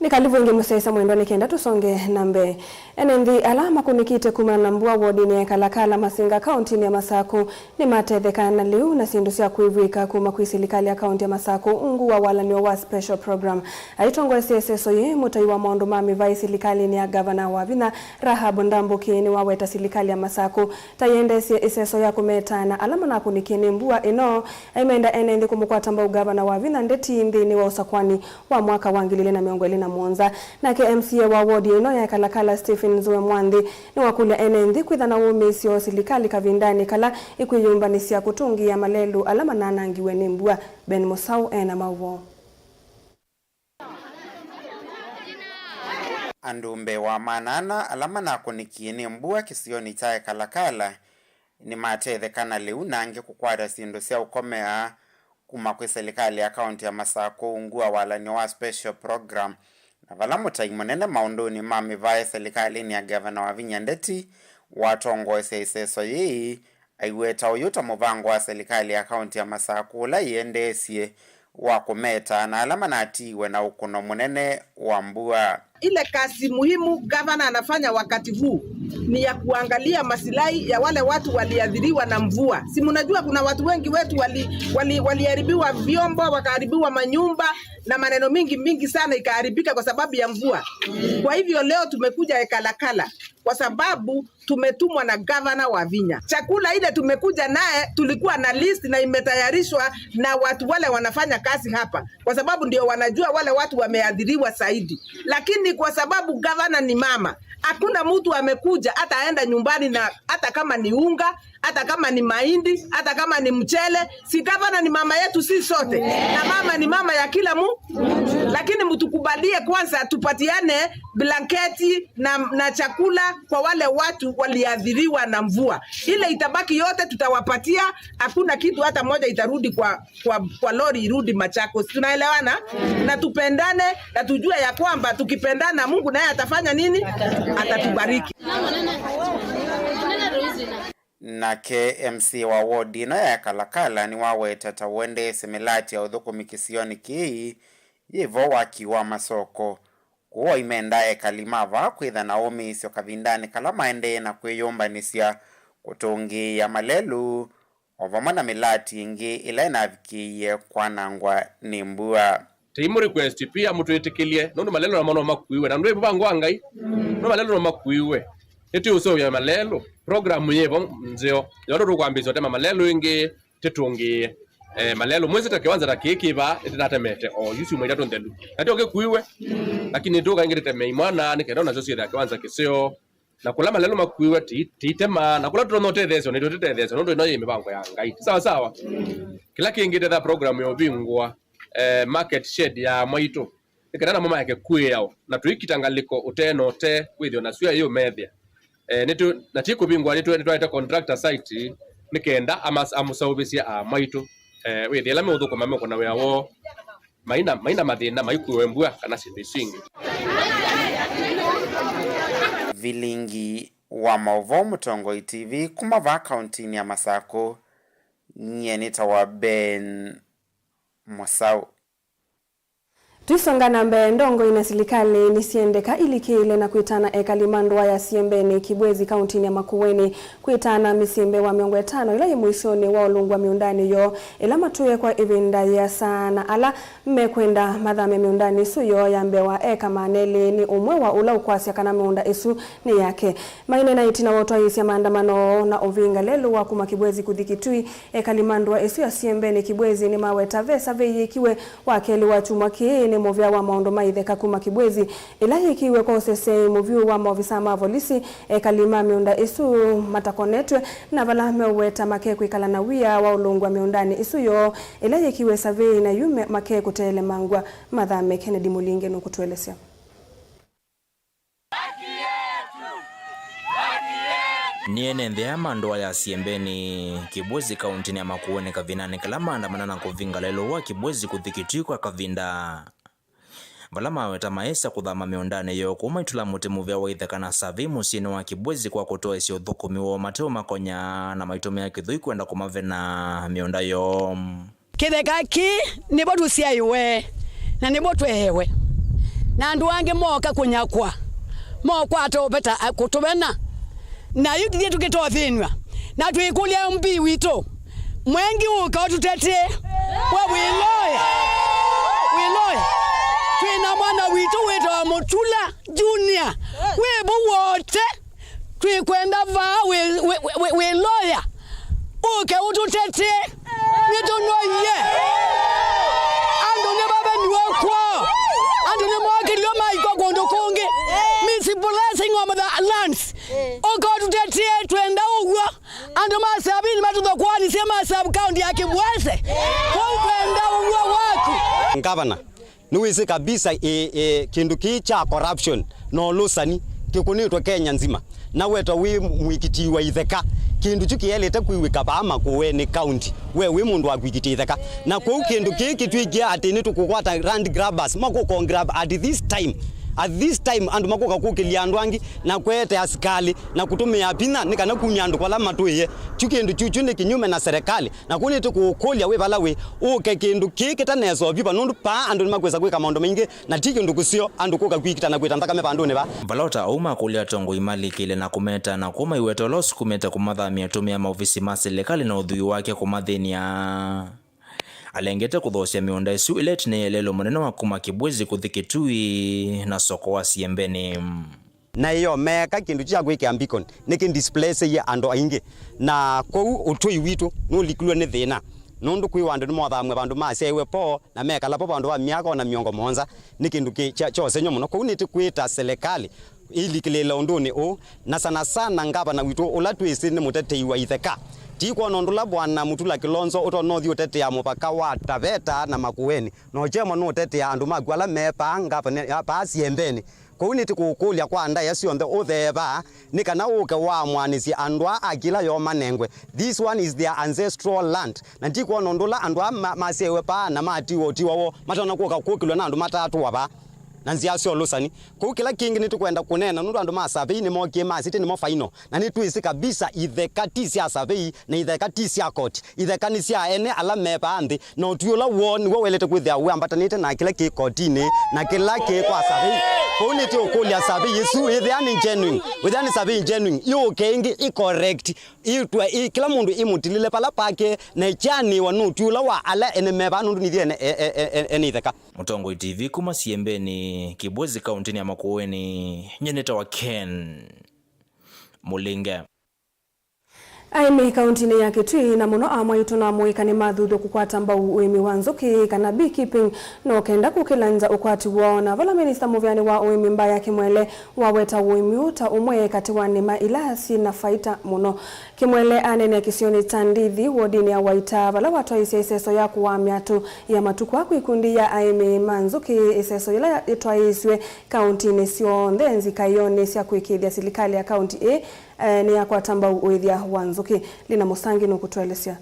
Nĩ kalivu ĩngĩ mũsyaĩĩsya mwendwa nĩ kenda tũsonge na mbee. Ene nthĩ ala makũnĩkĩte kumana na mbua wodinĩ ya Kalakala Masinga kauntinĩ ya Masakũ nĩmatetheka na lĩu na syĩndũ sya kwĩvw'ĩka kuma kwĩ silikalĩ ya kaunti ya Masakũ ungu wa walanĩo wa special program. Aitongoesya ĩseso yĩĩ, mũtai wa maũndũ ma mĩvaĩ silikalĩnĩ ya Gavana Wavinya, Rahab Ndambũki, nĩwaweta silikalĩ ya Masakũ ta ĩendeesye ĩseso ya kũmetaana ala manakũnĩkie nĩ mbua ĩno. Aimenda ene nthĩ kũmũkwata mbau Gavana Wavinya Ndeti nthĩnĩ wa ũsakwani wa mwaka wa ngili ilĩ na mĩongo ĩlĩ na mũonza. Nake M C A wa wodi ĩno ya Kalakala, Stephen Nzue Mwanthi, nĩwakũlya ene nthĩ kwĩtha na wũmĩĩsyo silikalĩ kavindanĩ kala ĩkwĩyũmbanĩsya kũtũngĩĩa malelũ ala mananangiwe nĩ mbua. Ben Mũsaũ ena maũvoo. Andũ mbee wa maana ana ala manakũnĩkie nĩ mbua kĩsionĩ kya Ekalakala nĩmatetheka na lĩu na angĩ kũkwata syĩndũ sya ũkomea kuma kwĩ silikalĩ ya kaunti ya Masakũ ungu wa walanĩo wa special program, na vala mũtai mũnene maũndũnĩ ma mĩvaĩ silikalĩnĩ ya Gavana Wavinya Ndeti watongoesya ĩseso yĩĩ, aiweta ũyũ ta mũvango wa silikalĩ ya kaunti ya Masakũ ũla ĩendeesye wa kũmeta na ala manatiiwe na ũkũno mũnene wa mbua. Ile kazi muhimu gavana anafanya wakati huu ni ya kuangalia masilahi ya wale watu waliathiriwa na mvua. Si mnajua kuna watu wengi wetu wali, wali, waliharibiwa vyombo, wakaharibiwa manyumba na maneno mingi mingi sana ikaharibika kwa sababu ya mvua. Kwa hivyo leo tumekuja Ekalakala kwa sababu tumetumwa na gavana Wavinya. Chakula ile tumekuja naye, tulikuwa na list na imetayarishwa na watu wale wanafanya kazi hapa, kwa sababu ndio wanajua wale watu wameathiriwa zaidi. Lakini kwa sababu gavana ni mama, hakuna mtu amekuja hata aenda nyumbani na hata kama ni unga, hata kama ni mahindi, hata kama ni mchele. Si gavana ni mama yetu si sote? Na mama ni mama ya kila mu. Lakini mtukubalie kwanza tupatiane blanketi na, na chakula kwa wale watu waliathiriwa na mvua. Ile itabaki yote tutawapatia, hakuna kitu hata moja itarudi kwa, kwa, kwa lori irudi Machakos. Tunaelewana? Na tupendane, na tujue ya kwamba tukipendana Mungu naye atafanya nini? Atatubariki. Nake M C A wa wodi ĩno ya Kalakala nĩwaweta ta ũendeesye mĩlati ya ũthũkũmi kĩsionĩ kĩĩ yĩvo waki wa masoko. Kwoou aimenda ekali ma vaa kwĩtha na ũmĩĩsyo kavindanĩ kala maendee na kwĩyũmbanĩsya kũtũngĩĩa malelũ, o vamwe na mĩlati ĩngĩ ĩla ĩnavikĩie kwanangwa nĩ mbua. Tei mũ request pia mũtwĩtĩkĩlye, nũndũ malelũ namo no makuiwe, na ndwĩ mũvango wa Ngai, no malelũ no makuiwe. Nĩtwĩũseũvya malelũ, program yĩvo nzeo, yondo tũkwambĩĩsya ũtema malelũ ĩngĩ, tĩtũngĩĩe. Eh, malelũ mwĩsĩ ta kĩwanza ta kĩĩ kĩ vaa, nĩtĩnatemete o yu syumwa itatũ nthelu. Natyo kĩkuiwe, lakini nĩtũka ĩngĩ tĩteme imwana, nĩ kenda nasyo syĩthĩa kĩwanza kĩseo. Na kũla malelũ makuiwe ti, titema, na kũla tũtonya ũtetheesyo, nĩtũtetheesya, nũndũ ĩno yĩ mĩvango ya Ngai. Ti sawa sawa? Kĩla kĩngĩ tetha program ya ũvingũa, eh, market shed ya mwaitũ. Nĩ kana namo maeke kwĩawa, na tũikita ngalĩko ũtee na ũtee, wĩthĩwe na sua ĩyũmethĩa. Eh, nĩtũ-, na ti kũvingũa, nĩtũ-, nĩtwaete contractor site, nĩ kenda amas-, amũseũvĩsye aa mwaitũ. Eh, wĩthĩe ĩla meũthũkũma mekũna wĩa woo, maina, maina mathĩna, maikuĩwe mbua kana syĩndũ isu ingĩ. Vilingi wa maũvoo Mũtongoi T V kuma vaa kauntinĩ ya Masakũ, nyie nĩtawa Ben Mũsaũ. Tũisonga na mbee, ndongoi na silikalĩ nĩsyendeka ilikĩĩle na kwĩtana ekali ma ndũa ya Siembeni, Kibwezi, kauntinĩ ya Makueni, kwĩtana mĩsyĩ mbee wa mĩongo ĩtano ĩla yĩ mũisyonĩ wa ũlũngu wa mĩũndanĩ yoo ĩla matũĩe kwa ĩvinda yĩasa, na ala mekwenda mathame mĩũndanĩ ĩsu yoo ya mbee wa eka maana elĩ nĩ ũmwe wa ũla ũkwasya kana mĩũnda ĩsu nĩ yake. Maineena ĩtina wa ũtwaĩĩsya maandamano na ũvinga lelũ wa kuma Kibwezi kũthi Kitui, ekali ma ndũa ĩsu ya Siembeni, Kibwezi nĩmaweta ve survey yĩkiwe wa kelĩ wa kyumwa kĩĩ Mũvĩa wa maũndũ ma itheka kuma Kibwezi, ĩla yĩkiwe kwa ũseseĩ mũvyũ wa maovisaa ma volisi, ekali ma mĩũnda ĩsu matakonetw'e, na vala meũweta makekwĩkala na wia wa ũlũngw'a mĩũndanĩ ĩsu yoo, ĩla yĩkiwe savei, na yu me-, makekũtelemangw'a mathame. Kennedy Mũlinge nũkũtũelesya. Nĩ ene nthĩ aya ma ndũa ya Siembeni, Kibwezi, kauntinĩ ya Makueni, kavindanĩ kala maandamana na kũvinga lelũ wa Kibwezi kũthi Kitui kwa kavinda, vala maweta maĩsa kũthama mĩũndanĩ yoo kũu maitũla mũtĩ mũvea wa itheka na savei mũsyĩnĩ wa Kibwezi kwa kũtoesya ũthũkũmi woo mateũmakonya, na maitũmĩa kĩthũi kwenda kũmavena mĩũnda yoo. Kĩtheka kĩĩ nĩvo tũsyaĩwe, na nĩvo tweewe. Na andũ angĩ mooka kũnyakwa, mokwata ũveta, a, kũtũvena. Na yu ithyĩ tũkĩtothĩnw'a, na twĩkũlya M P witũ, mwengi ũka ũtũtetee. We wĩloya, wĩloya. Twĩ na mwana witũ wĩtawa Mũtula Junior, wĩ vau wote. Twĩkwenda vaa wĩ, wĩ, wĩ, wĩ, wĩ lawyer, ũke ũtũtetee. Nĩtũnoie. Andũ nĩmaveniwe kwoo. Andũ nĩmookĩlw'e maikwa kũndũ kũngĩ. Misplacing of the lands. Ũke ũtũtetee, twenda ũw'o. Andũ ma Savini matũthokoanisye ma sub county ya Kibwezi. Kwoou twenda ũw'o waku. Ngavana, nĩwĩsĩ kabisa, ĩ, ĩ, kĩndũ kĩĩ kya corruption na ũlũsani kĩkũnĩtwe Kenya nzima. Na wetwa wĩ mwĩkitii wa itheka, kĩndũ kyu kĩelĩte kwĩw'ĩka vaa Makueni County, we wĩ mũndũ wa kwĩkitia itheka. Na kwoou kĩndũ kĩĩ kĩtw'ĩkie atĩ nĩtũkũkwata land grabbers, makũka grab at this time. At this time, andũ makũka kũkĩlya andũ angĩ na kũete asikalĩ na kũtũmĩa vinya nĩ kana kumya andũ vala matũĩe. Kyu kĩndũ kyu, kyu nĩ kĩnyume na serikali. Na kũu nĩtũkũkũlya wĩ vala wĩ, ũke kĩndũ kĩĩ kĩtanesoviwa, nũndũ paa andũ nĩmakwĩsa kwĩka maũndũ maingĩ, na ti kĩndũ kĩseo andũ kũka kwĩkita na kwĩta nthakame vandũnĩ vaa. Vala o ta ũu makũlya atongoi malikĩle na kũmeta na kũmaiweta ũla ũsukumĩte kũmathamya atũmĩa maovisi ma silikalĩ na ũthwii wake kũmathĩny'a. Alengete kũthoosya mĩũnda ĩsu ĩla ĩtineie lelũ mũnene wa kuma Kibwezi kũthi Kitui na soko wa Siembeni. Na ĩyo meeka kĩndũ kya kwĩkĩa beacon nĩkĩdisplaceie andũ aingĩ, na kwoou ũtũi witũ nũlikilwe nĩ thĩna, nũndũ kwĩ andũ nĩmothamw'a vandũ masyaĩwe po na mekala po vandũ va myaka ona mĩongo mũonza. Nĩ kĩndũ kĩ-, kya, kya ũsengy'o mũno. Kwoou nĩtũkwĩta silikalĩ ĩlikĩlĩĩle ũndũnĩ ũũ, na sana sana ngavana witũ ũla twĩsĩ nĩ mũtetei wa itheka. Ti kwona ũndũ ũla Bwana Mutula Kilonzo ũtonya ũthi ũtetea mũvaka wa Taveta na Makueni, na ũkyemwa nũũtetea andũ maku ala me paa ngavana, paa Siembeni. Kwoou nĩtũkũkũlya kwa ndaĩa syonthe ũthee vaa, nĩ kana ũke waamũanĩsye andũ aa akila yoo manengwe. This one is their ancestral land. Na ndikwona ũndũ ũla andũ aa ma-, masyaĩwe paa na matiwa ũtiwa woo matonya kũka kũkĩlw'a na andũ mataatũwa vaa na nzĩa sya ũlũsani. Kwoou kĩla kĩngĩ nĩtũkwenda kũneena nũndũ andũ ma savei nĩmokie masĩtye nĩmo final. Na nĩtwĩsĩ kabisa itheka ti sya savei na itheka ti sya koti. Itheka nĩ sya ene ala me vaa nthĩ. Na ũtwi ũla woo nĩw'o waĩlĩte kwĩthĩa wĩambatanĩte na kĩla kĩ kotinĩ na kĩla kĩ kwa savei. Kwoou nĩtũũkũlya savei ĩsu ĩthĩa nĩ genuine, wĩthĩa nĩ savei genuine, yũke ĩngĩ ĩ correct, ĩtwe ĩ, kĩla mũndũ ĩmũtilĩle vala pake, na ĩkyanĩwa nĩ ũtwi ũla wa ala ene me vaa, nũndũ nithyĩ ene, e, e, e, e, ene itheka. Mũtongoi T V kuma Siembeni, Kibwezi, kauntinĩ ya Makueni, nyie nĩtawa Ken Mũlinge. Aĩmi kauntinĩ ya Kitui, na mũno amwaitũ na amũika, nĩmathuthw'e kũkwata mbau ũĩmi wa nzũkĩ, kana beekeeping, no kenda kũkĩlangya ũkwati woo. Na vala minista mũvĩanĩ wa ũĩmi Mbaya Kĩmwele waweta ũĩmi ũũ ta ũmwe katĩ wa nĩma ila syĩ na faita mũno. Kĩmwele aneenea kĩsionĩ kya Ndithi, wodinĩ ya Waita, vala watwaisye ĩseso ya kũaa myatũ ya matukũ aa kwĩ ikundi ya aĩmi ma nzũkĩ, ĩseso yĩla yatwaĩĩsw'e kauntinĩ syonthe nzikaĩonĩ sya kũĩkĩĩthya silikalĩ ya kaunti ĩĩ, eh, nĩyakwata mbau ũĩthya wa nzũkĩ. Lina Mũsangi nũkũtũelesya.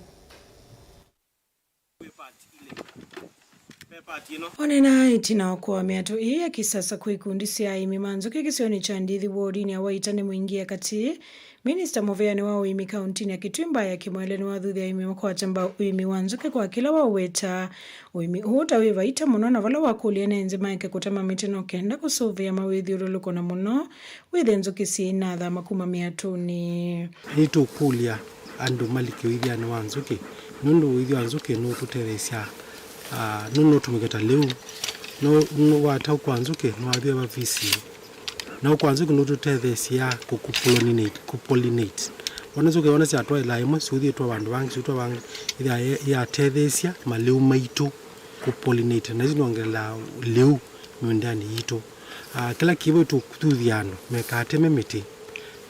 Onena ĩtina wa kũaa myatũ ĩĩ ya kĩsasa kwĩ ikundi sya aĩmi ma nzũkĩ kĩsionĩ kya Ndithi, wodinĩ ya Waita nĩ Mwingi ya Katĩ, minista mũvĩanĩ wa ũĩmi kauntinĩ ya Kitui Mbaya Kĩmwele nĩwathuthya aĩmi makwate mbau ũĩmi wa nzũkĩ, kwa kĩla waweta ũĩmi ũũ ta wĩ vaita mũno, na vala wakũlya ene nthĩ maeke kũtema mĩtĩ no kenda kũsũvĩa mawĩthyũlũlũko, na mũno wĩthĩe nzũkĩ syĩinathama kuma myatũnĩ. Nĩtũkũlya andũ malike ũĩthyanĩ wa nzũkĩ, nũndũ ũĩthi wa nzũkĩ nũtũtetheesya, ah, nũ-, nũtũmĩke ta lĩu. Nũ-, nũ-, wataũkwa nzũkĩ, nĩwathwĩa vavisi. Na ũkwa nzũkĩ nũtũtetheesya kũ-, kũ-, pollinate, kũ-, pollinate. Wona nzũkĩ, wona syatwaĩla ĩmwe, syũthi itwa vandũ vangĩ, syũtwa vangĩ, ĩthĩa ya-, yatetheesya malĩu maitũ. kũ pollinate, na isu nongelelaa lĩu mĩũndanĩ yitũ. Ah, kĩla kĩvo tũthuthya andũ mekateme mĩtĩ,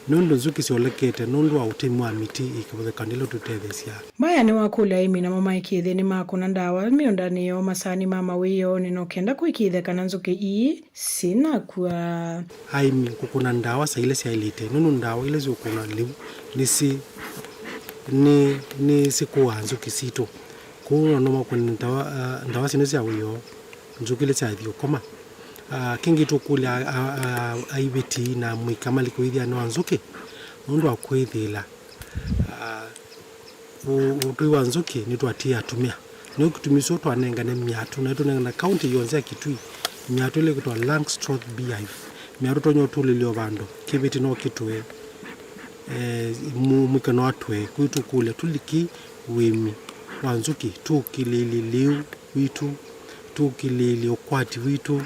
nũndũ nzũkĩ syolekete nũndũ wa ũtemi wa mĩtĩ ĩ kĩvathũkany'o ĩla tũtetheesya. Mbaya nĩwakũlya aĩmi namo maĩkĩĩthye nĩmakũna ndawa mĩũndanĩ yoo masaani ma mawĩoonĩ no kenda kũĩkĩĩthya kana nzũkĩ ii sinakua. Aĩmi kũkũna ndawa saa ila syaĩlĩte, nũndũ ndawa ila siũkũna lĩu nĩsi-, nĩ, nĩsikũaa nzũkĩ sitũ. Kwoou no makũne ndawa, ah, ndawa syĩno sya wĩoo, nzũkĩ ila syathi ũkoma. Ah, kĩngĩ tũkũlya a-, a-, a-, aivĩti na amũika malike ũĩthyanĩ wa nzũkĩ nũndũ wa kwĩthĩĩla, ah, ũ-, ũtũi wa nzũkĩ nĩtwatie atumĩa. Nĩyo kĩtumi syo twanengane myatũ, na tũnengana kaunti yonthe ya Kitui myatũ ĩla ĩkwĩtwa Langstroth Beehive. Myatũ tonya ũtũlĩlyo vandũ, kĩvĩti no kĩtũe, eh, mu-, mũika no atũe. Kwoou tũkũlya tũliki ũĩmi wa nzũkĩ, tũkilĩĩlye lĩu witũ, tũkilĩĩlye ũkwati witũ,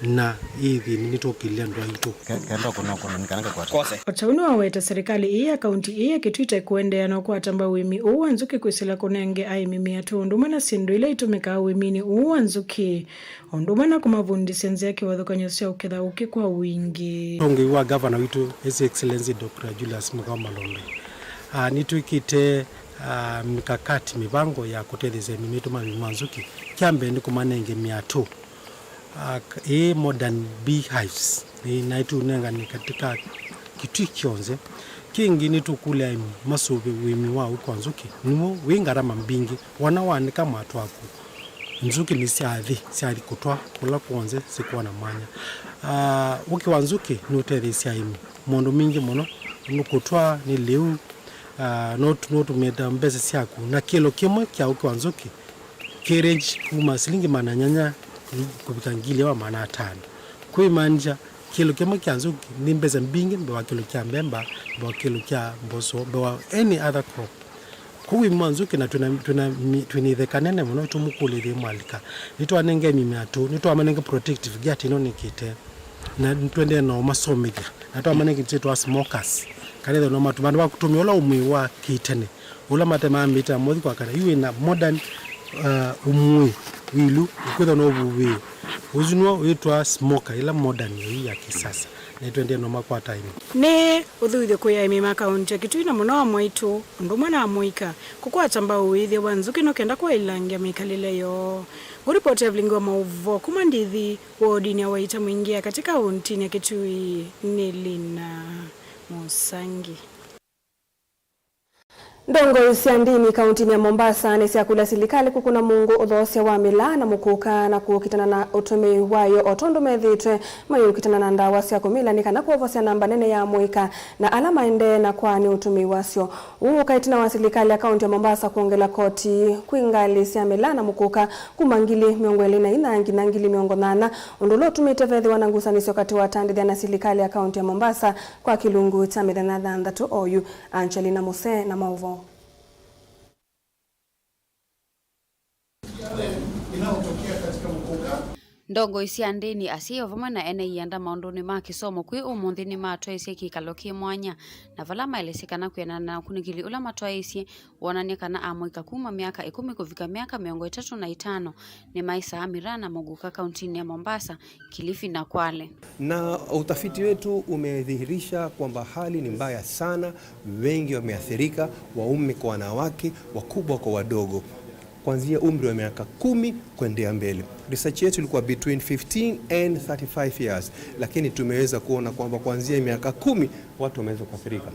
na ĩthĩni nĩtũkilĩlye andũ aitũ. Ke-, kenda kũna kũna nĩ kana kakwata. Kose. O ta ũu nĩwaweta serikali ĩĩ ya kaunti ĩĩ ya Kitui ĩte kũendeea na ũkwata mbau ũĩmi ũũ wa nzũkĩ kwĩsĩla kũnenge aĩmi mĩatũ ũndũ ũmwe na syĩndũ ila itũmĩkaa ũĩminĩ ũũ wa nzũkĩ, o ũndũ ũmwe na kũmavundĩsya nzĩa kĩvathũkany'o sya ũketha ũkĩ kwa wingĩ. Ũtongoi wa gavana witũ, His Excellency Doctor Julius Mũkao Malombe, ah, nĩtwĩkĩte, ah, mikakati, mĩvango ya kũtetheesya aĩmi maitũ ma ũĩmi wa nzũkĩ. Kya mbee nĩ kũmanenge mĩatũ, ah, ĩĩ modern beehives, ĩĩ, na ĩtũnengane katika Kitui kyonthe. Kĩngĩ nĩtũkũlya aĩmi masũvĩe ũĩmi wa ũkĩ wa nzũkĩ, nĩw'o wĩ ngarama mbingĩ. Wona wanĩka mwatũ waku, nzũkĩ nĩsyathi, syathi kũtwa kũla kw'onthe sikwona mwanya. Ah, ũkĩ wa nzũkĩ nũtetheesya aĩmi maũndũ mingĩ mũno, nĩ kũtwa, nĩ lĩu, ah, nũt-, nũtũmĩte mbesa syaku, na kĩlo kĩmwe kya ũkĩ wa nzũkĩ kĩ range kuma silingi maana nyanya kũvika ngili ĩmwe maana atano. Kwĩmaanisha kĩlo kĩmwe kya nzũkĩ nĩ mbesa mbingĩ mbee wa kĩlo kya mbemba, mbee wa kĩlo kya mboso, mbee wa any other crop. Kwoou ũĩmi wa nzũkĩ na twĩna, twĩna mi-, twĩna itheka nene mũno, tũmũkũlĩthye mwalika. Nĩtwanenge aĩmi mĩatũ, nĩtwamanenge protective gear ĩno nĩkĩte. Na nĩtũendee na ũmasomethya. Na twamanenge kĩndũ kyĩtwa smokers. Kana ĩthĩwa no matu-, vandũ va kũtũmĩa ũla ũmũĩ wa kĩtene, ũla mate mambĩte na mothi kwakana. Yu wĩna modern, uh, ũmũĩ wĩlu, ũkwĩthwa no ũvuvĩĩ. Ũsu nĩw'o wĩtwa smoker, ĩla modern yu ya kĩsasa. Na nĩtũendee na ũmakwata aĩmi. Nĩ ũthuthyo kwĩ aĩmi ma kaunti ya Kitui na mũno amwe aitũ, ũndũ ũmwe na amũika, kũkwata mbau ũĩthya wa nzũkĩ no kenda kwaĩlangya mĩkalĩle yoo. Ngũripoti ya vilingi wa maũvoo kuma Ndithi, wodinĩ ya Waita Mwingĩ ya katĩ kauntinĩ ya Kitui nĩ Lina Mũsangi. Ndongoi sya ndini kauntinĩ ya Mombasa nĩsyakũlya silikalĩ kũkũna mũungu ũthoosya wa mĩlaa na mũkũka na kũkitana na ũtũmĩi wayo o tondũ methĩĩtwe mayĩũkitana na ndawa sya kũmila nĩ kana kwovosya namba nene ya amũika na ala maendee na kwaa nĩ ũtũmĩi wasyo. Ũu ũka ĩtina wa silikalĩ ya kaunti ya Mombasa kwongela koti kwĩ ngalĩ sya mĩlaa na mũkũka kuma ngili mĩongo ĩlĩ na inya nginya ngili mĩongo nyanya, ũndũ ũla ũtumĩte vethĩwa na ngusanĩsyo katĩ wa atandĩthya na silikalĩ ya kaunti ya Mombasa kwa kĩlungu kya mĩthenya thanthatũ oyu. Angelina Muse na maũvoo. Ndongoi sya ndĩni, asyai o vamwe na ene ianda maũndũnĩ ma kĩsomo kwĩ ũmũnthĩ nĩmatwaĩsye kĩkalo kĩ mwanya, na vala maelesye kana kwĩanana na ũkunĩkĩli ũla matwaĩsye wonany'a kana amũika kuma myaka ĩkũmi kũvika myaka mĩongo ĩtatũ na itano nĩmaĩsaa mĩraa na mũguka kauntinĩ ya Mombasa, Kilifi na Kwale. Na utafiti wetu umedhihirisha kwamba hali ni mbaya sana, wengi wameathirika, waume kwa wanawake, wakubwa kwa wadogo, kuanzia umri wa miaka kumi kuendelea mbele. Research yetu ilikuwa between fifteen and thirty-five years, lakini tumeweza kuona kwamba kuanzia miaka kumi watu wameweza kuathirika.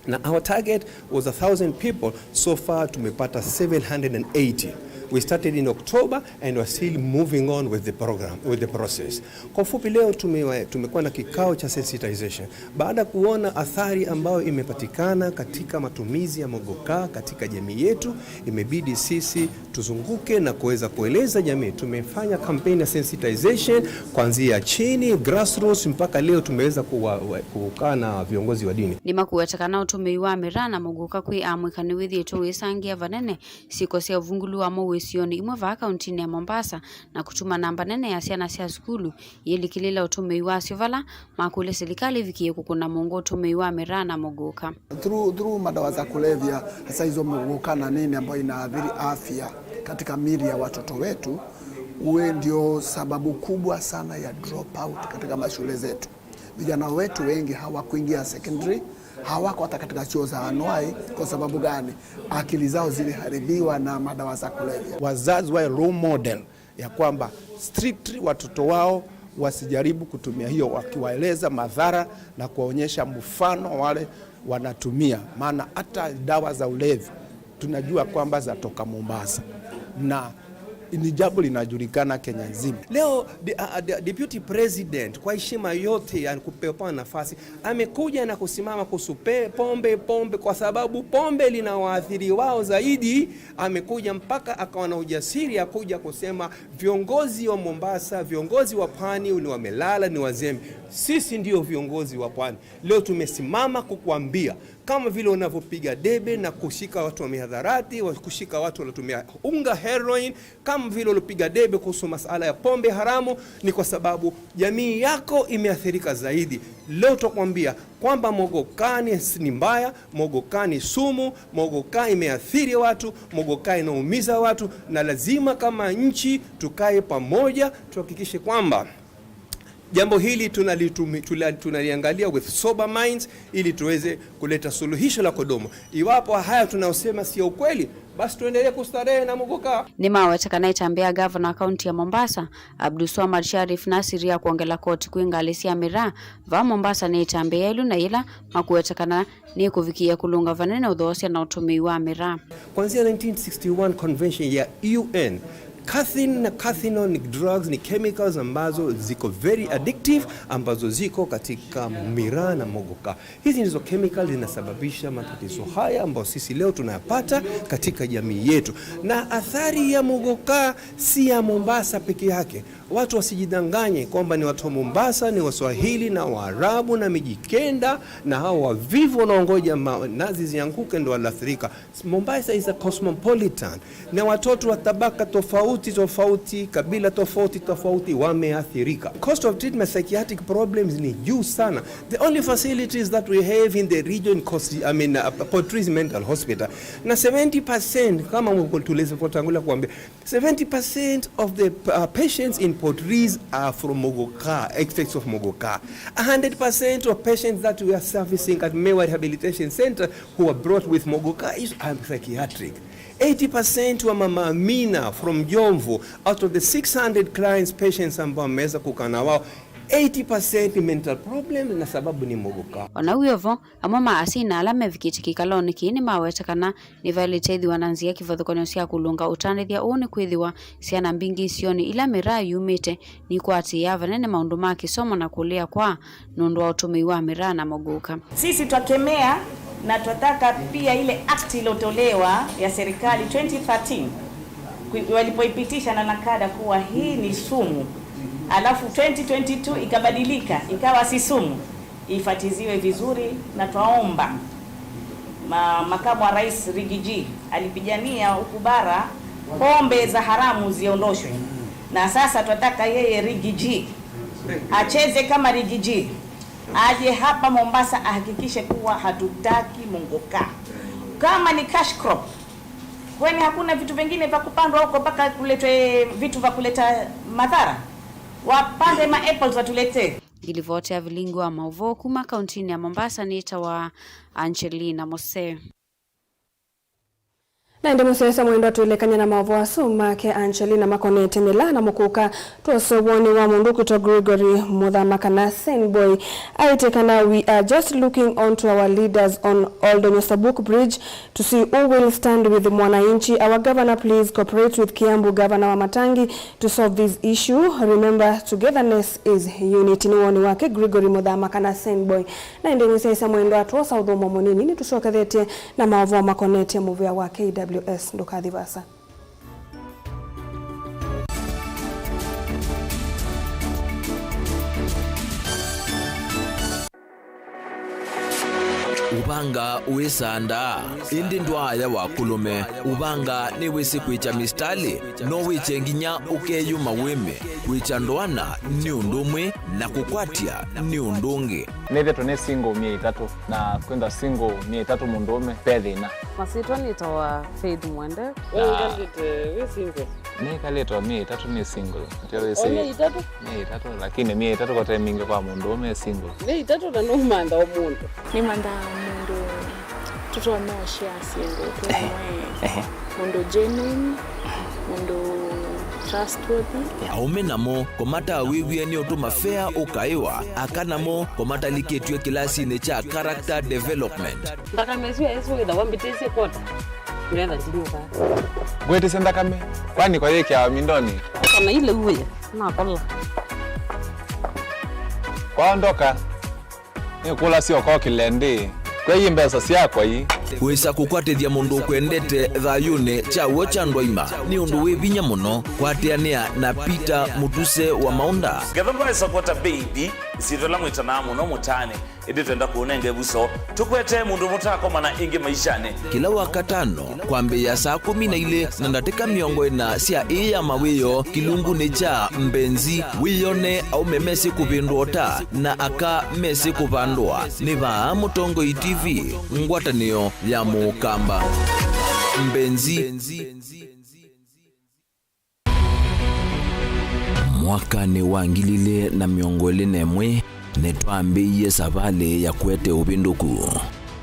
Na our target was a thousand people. So far tumepata seven hundred and eighty. We started in October and we're still moving on with the program, with the process. Kwa ufupi, leo tumewa-, tumekuwa na kikao cha sensitization. Baada ya kuona athari ambayo imepatikana katika matumizi ya mogoka katika jamii yetu, imebidi sisi tuzunguke na kuweza kueleza jamii. Tumefanya campaign ya sensitization kuanzia chini, grassroots, mpaka leo tumeweza kuwa-, wa-, kukaa na viongozi wa dini. Nĩmakũweta kana ũtũmĩi wa mĩraa na mũguka kwĩ amũika nĩwĩthĩĩtwe ũisangĩa vanene syĩko sya ũvungũlu wa mowĩsĩonĩ imwe vaa kauntinĩ ya Mombasa na kũtuma namba nene ya syana sya sukulu yĩlikĩlĩla ũtũmĩi wasyo vala makũlya silikalĩ ĩvikĩe kũkũna mũungu ũtũmĩi wa mĩraa na mũguka. Through, through madawa za kulevya, hasa hizo muguka na nini ambayo inaathiri afya. Katika miili ya watoto wetu, uwe ndio sababu kubwa sana ya drop out katika mashule zetu. Vijana wetu wengi hawakuingia secondary, hawako hata katika chuo za anuai. Kwa sababu gani? Akili zao ziliharibiwa na madawa za kulevya. Wazazi wawe role model ya kwamba strictly watoto wao wasijaribu kutumia hiyo, wakiwaeleza madhara na kuwaonyesha mfano wale wanatumia, maana hata dawa za ulevi tunajua kwamba zatoka Mombasa na ni jambo linajulikana Kenya nzima. Leo de, a, de, Deputy President, kwa heshima yote ya kupewa nafasi, amekuja na kusimama kuhusu pe- pombe, pombe, kwa sababu pombe linawaathiri wao zaidi. Amekuja mpaka akawa na ujasiri ya kuja kusema viongozi wa Mombasa, viongozi wa pwani ni wamelala, ni wazembe. Sisi ndio viongozi wa pwani. Leo tumesimama kukuambia, kama vile unavyopiga debe na kushika watu wa mihadharati, wa- kushika watu wanatumia unga, heroin, kama vile ulipiga debe kuhusu masala ya pombe haramu, ni kwa sababu jamii yako imeathirika zaidi. Leo tutakwambia kwamba mogoka ni, ni mbaya, mogoka ni sumu, mogoka imeathiri watu, mogoka inaumiza watu, na lazima kama nchi tukae pamoja, tuhakikishe kwamba jambo hili tunalitumi- tula- tunaliangalia with sober minds ili tuweze kuleta suluhisho la kudumu. Iwapo haya tunayosema si ya ukweli, basi tuendelee kustarehe na mogoka. Nĩmaweta kana ĩtambya ya gavana wa kaunti ya Mombasa, Abdulswamad Sharif Nasir, ya kwongela koti kwĩ ngalĩ sya mĩraa vaa Mombasa nĩ ĩtambya yelu na yĩla makweta kana nĩkũvikĩĩa kũlũnga vanene ũthoosya na ũtũmĩi wa mĩraa. Kuanzia nineteen sixty-one convention ya U N, caffeine na cathinone ni drugs, ni chemicals ambazo ziko very addictive, ambazo ziko katika miraa na mogoka. Hizi ndizo chemicals zinasababisha matatizo haya ambayo sisi leo tunayapata katika jamii yetu, na athari ya mogoka si ya Mombasa peke yake. Watu wasijidanganye kwamba ni watu wa Mombasa, ni Waswahili na Waarabu na Mijikenda na hao wavivu wanaongoja ma- nazi zianguke ndo waliathirika. Mombasa is a cosmopolitan, na watoto wa tabaka tofauti tofauti, kabila tofauti tofauti wameathirika. Cost of treatment psychiatric problems ni juu sana. The only facilities that we have in the region cost, I mean, uh, Port Reitz Mental Hospital, na seventy percent, kama tulivyotangulia kuambia, seventy percent of the uh, patients in Port Reitz are from Mogoka, effects of Mogoka. A hundred percent of patients that we are servicing at Mewa Rehabilitation Center who are brought with Mogoka is, are psychiatric. Eighty percent wa Mama Amina from Jomvu, out of the six hundred clients, patients ambao wameweza kukaa na wao, eighty percent ni mental problems na sababu ni Mogoka. Ona wĩ o vo, amwe ma asyaĩ na ala mevikĩte kĩkalonĩ kĩĩ nĩmaweta kana nĩvaĩlĩte ĩthĩwa na nzĩa kĩvathũkany'o sya kũlũnga ũtandĩthya ũũ, nĩkwĩthĩwa syana mbingĩ isionĩ ila mĩraa yumĩte nikwatĩĩaa vanene maũndũ ma kĩsomo na kũlea kwa nũndũ wa ũtũmĩi wa mĩraa na mogoka. Sisi twakemea na twataka pia ile act iliyotolewa ya serikali twenty thirteen, kui- walipoipitisha na NACADA kuwa hii ni sumu, alafu twenty twenty-two ikabadilika ikawa si sumu, ifatiziwe vizuri, na twaomba ma, makamu wa rais Rigiji alipigania huku bara pombe za haramu ziondoshwe, na sasa twataka yeye Rigiji acheze kama Rigiji, aje hapa Mombasa ahakikishe kuwa hatutaki mogoka. Kama ni cash crop, kwani hakuna vitu vingine vya kupandwa huko mpaka kuletwe vitu vya kuleta madhara? Wapande ma apples watuletee. Ngilivoti ya vilingi wa maũvoo kuma kauntinĩ ya Mombasa nĩtawa Angelina Mose. Na ĩndĩ mũsyaĩĩsya mwendwa, twĩlekany'a na maũvoo asu make Angelina makonetye mĩlaa na mũkũka, twose woni wa mũndũ ũkwĩtwa Gregory Mũthama kana Saint Boy. Aĩtye kana, "We are just looking on to our leaders on Old Nyosabuk Bridge to see who will stand with mwananchi. Our governor, please cooperate with Kiambu Governor Wamatangi to solve this issue. Remember, togetherness is unity." Nĩ woni wake Gregory Mũthama kana Saint Boy. Na ĩndĩ mũsyaĩĩsya mwendwa, twosa ũthũmũo mũnini, nĩtũsyokethetye na maũvoo makonetye mũvĩa wa K W S. Ndũkathi vaasa. Ũvanga wĩsandaa, ĩndĩ ndwaaya wa kũlũme. Ũvanga nĩwĩsĩ kwĩkya mistalĩ, no wĩkye nginya ũkeyũma wĩme. Kwĩkya ndoana nĩ ũndũ ũmwe, na kũkwatya nĩ ũndũ ũngĩ. Nĩthĩtwe nĩ single myei ĩtatũ, na kwĩthwa single myei ĩtatũ mũndũũme, ve thĩna. Masyĩtwa nĩtawa Faith Mwende. We ũkalĩte wĩ single? Nĩkalĩtwe myei ĩtatũ nĩ single. Ndio wĩsĩ. O myei ĩtatũ? Myei ĩtatũ, lakini myei ĩtatũ kote mingĩ kwa mũndũũme e single. Myei ĩtatũ na nũmantha o mũndũ. Nĩmantha mũndũ tũtonya ũshare syĩndũ twĩ. Ehe. Mũndũ genuine, mũndũ trustworthy. Aũme namo kũmatawĩw'e nĩ ũtũma fea ũkaĩwa, aka namo kũmatalikĩtw'e kĩlasinĩ kya character development. Nthakame ĩsu ya Yesũ wĩthawa mbĩtĩsye kwota. Ngetha ndinyuka. Ngwĩtĩsye nthakame, kwani kwa yĩkĩawa mindonĩ? Kana ile uwe, nakola. Kwaondoka, nĩkũlasya ũkokĩle ndĩ. Kwei mbesa syakwa ii. Wĩsa kũkwatĩthya mũndũ ũkwendete thayũnĩ kya w'o kya ndwaima nĩ ũndũ wĩ vinya mũno. Kwatĩanĩa na Peter Mũtuse wa Maũnda. Ngetha ndwaĩsa kwota baby, ĩsyĩtwa ĩla mwĩtanaa mũno mũtaanĩ. Ĩndĩ twenda kũũnenga ĩvuso, tũkwete mũndũ mũtakomana ĩngĩ maishanĩ. Kĩla Wakatano, kwambĩĩa saa kũmi na ilĩ na ndatĩka mĩongo ĩna sya ĩĩ ya mawĩoo kĩlungunĩ kya Mbenzi, wĩyone aũme mesĩ kũvĩndũa ũta na aka mesĩ kũvandũa. Nĩ vaa Mũtongoi T V, ngwatanĩo ya Mũkamba. Mbenzi. Mwakanĩ wa ngili ilĩ na mĩongo ĩlĩ na ĩmwe, nĩtwambĩĩie savalĩ ya kũete ũvĩndũku,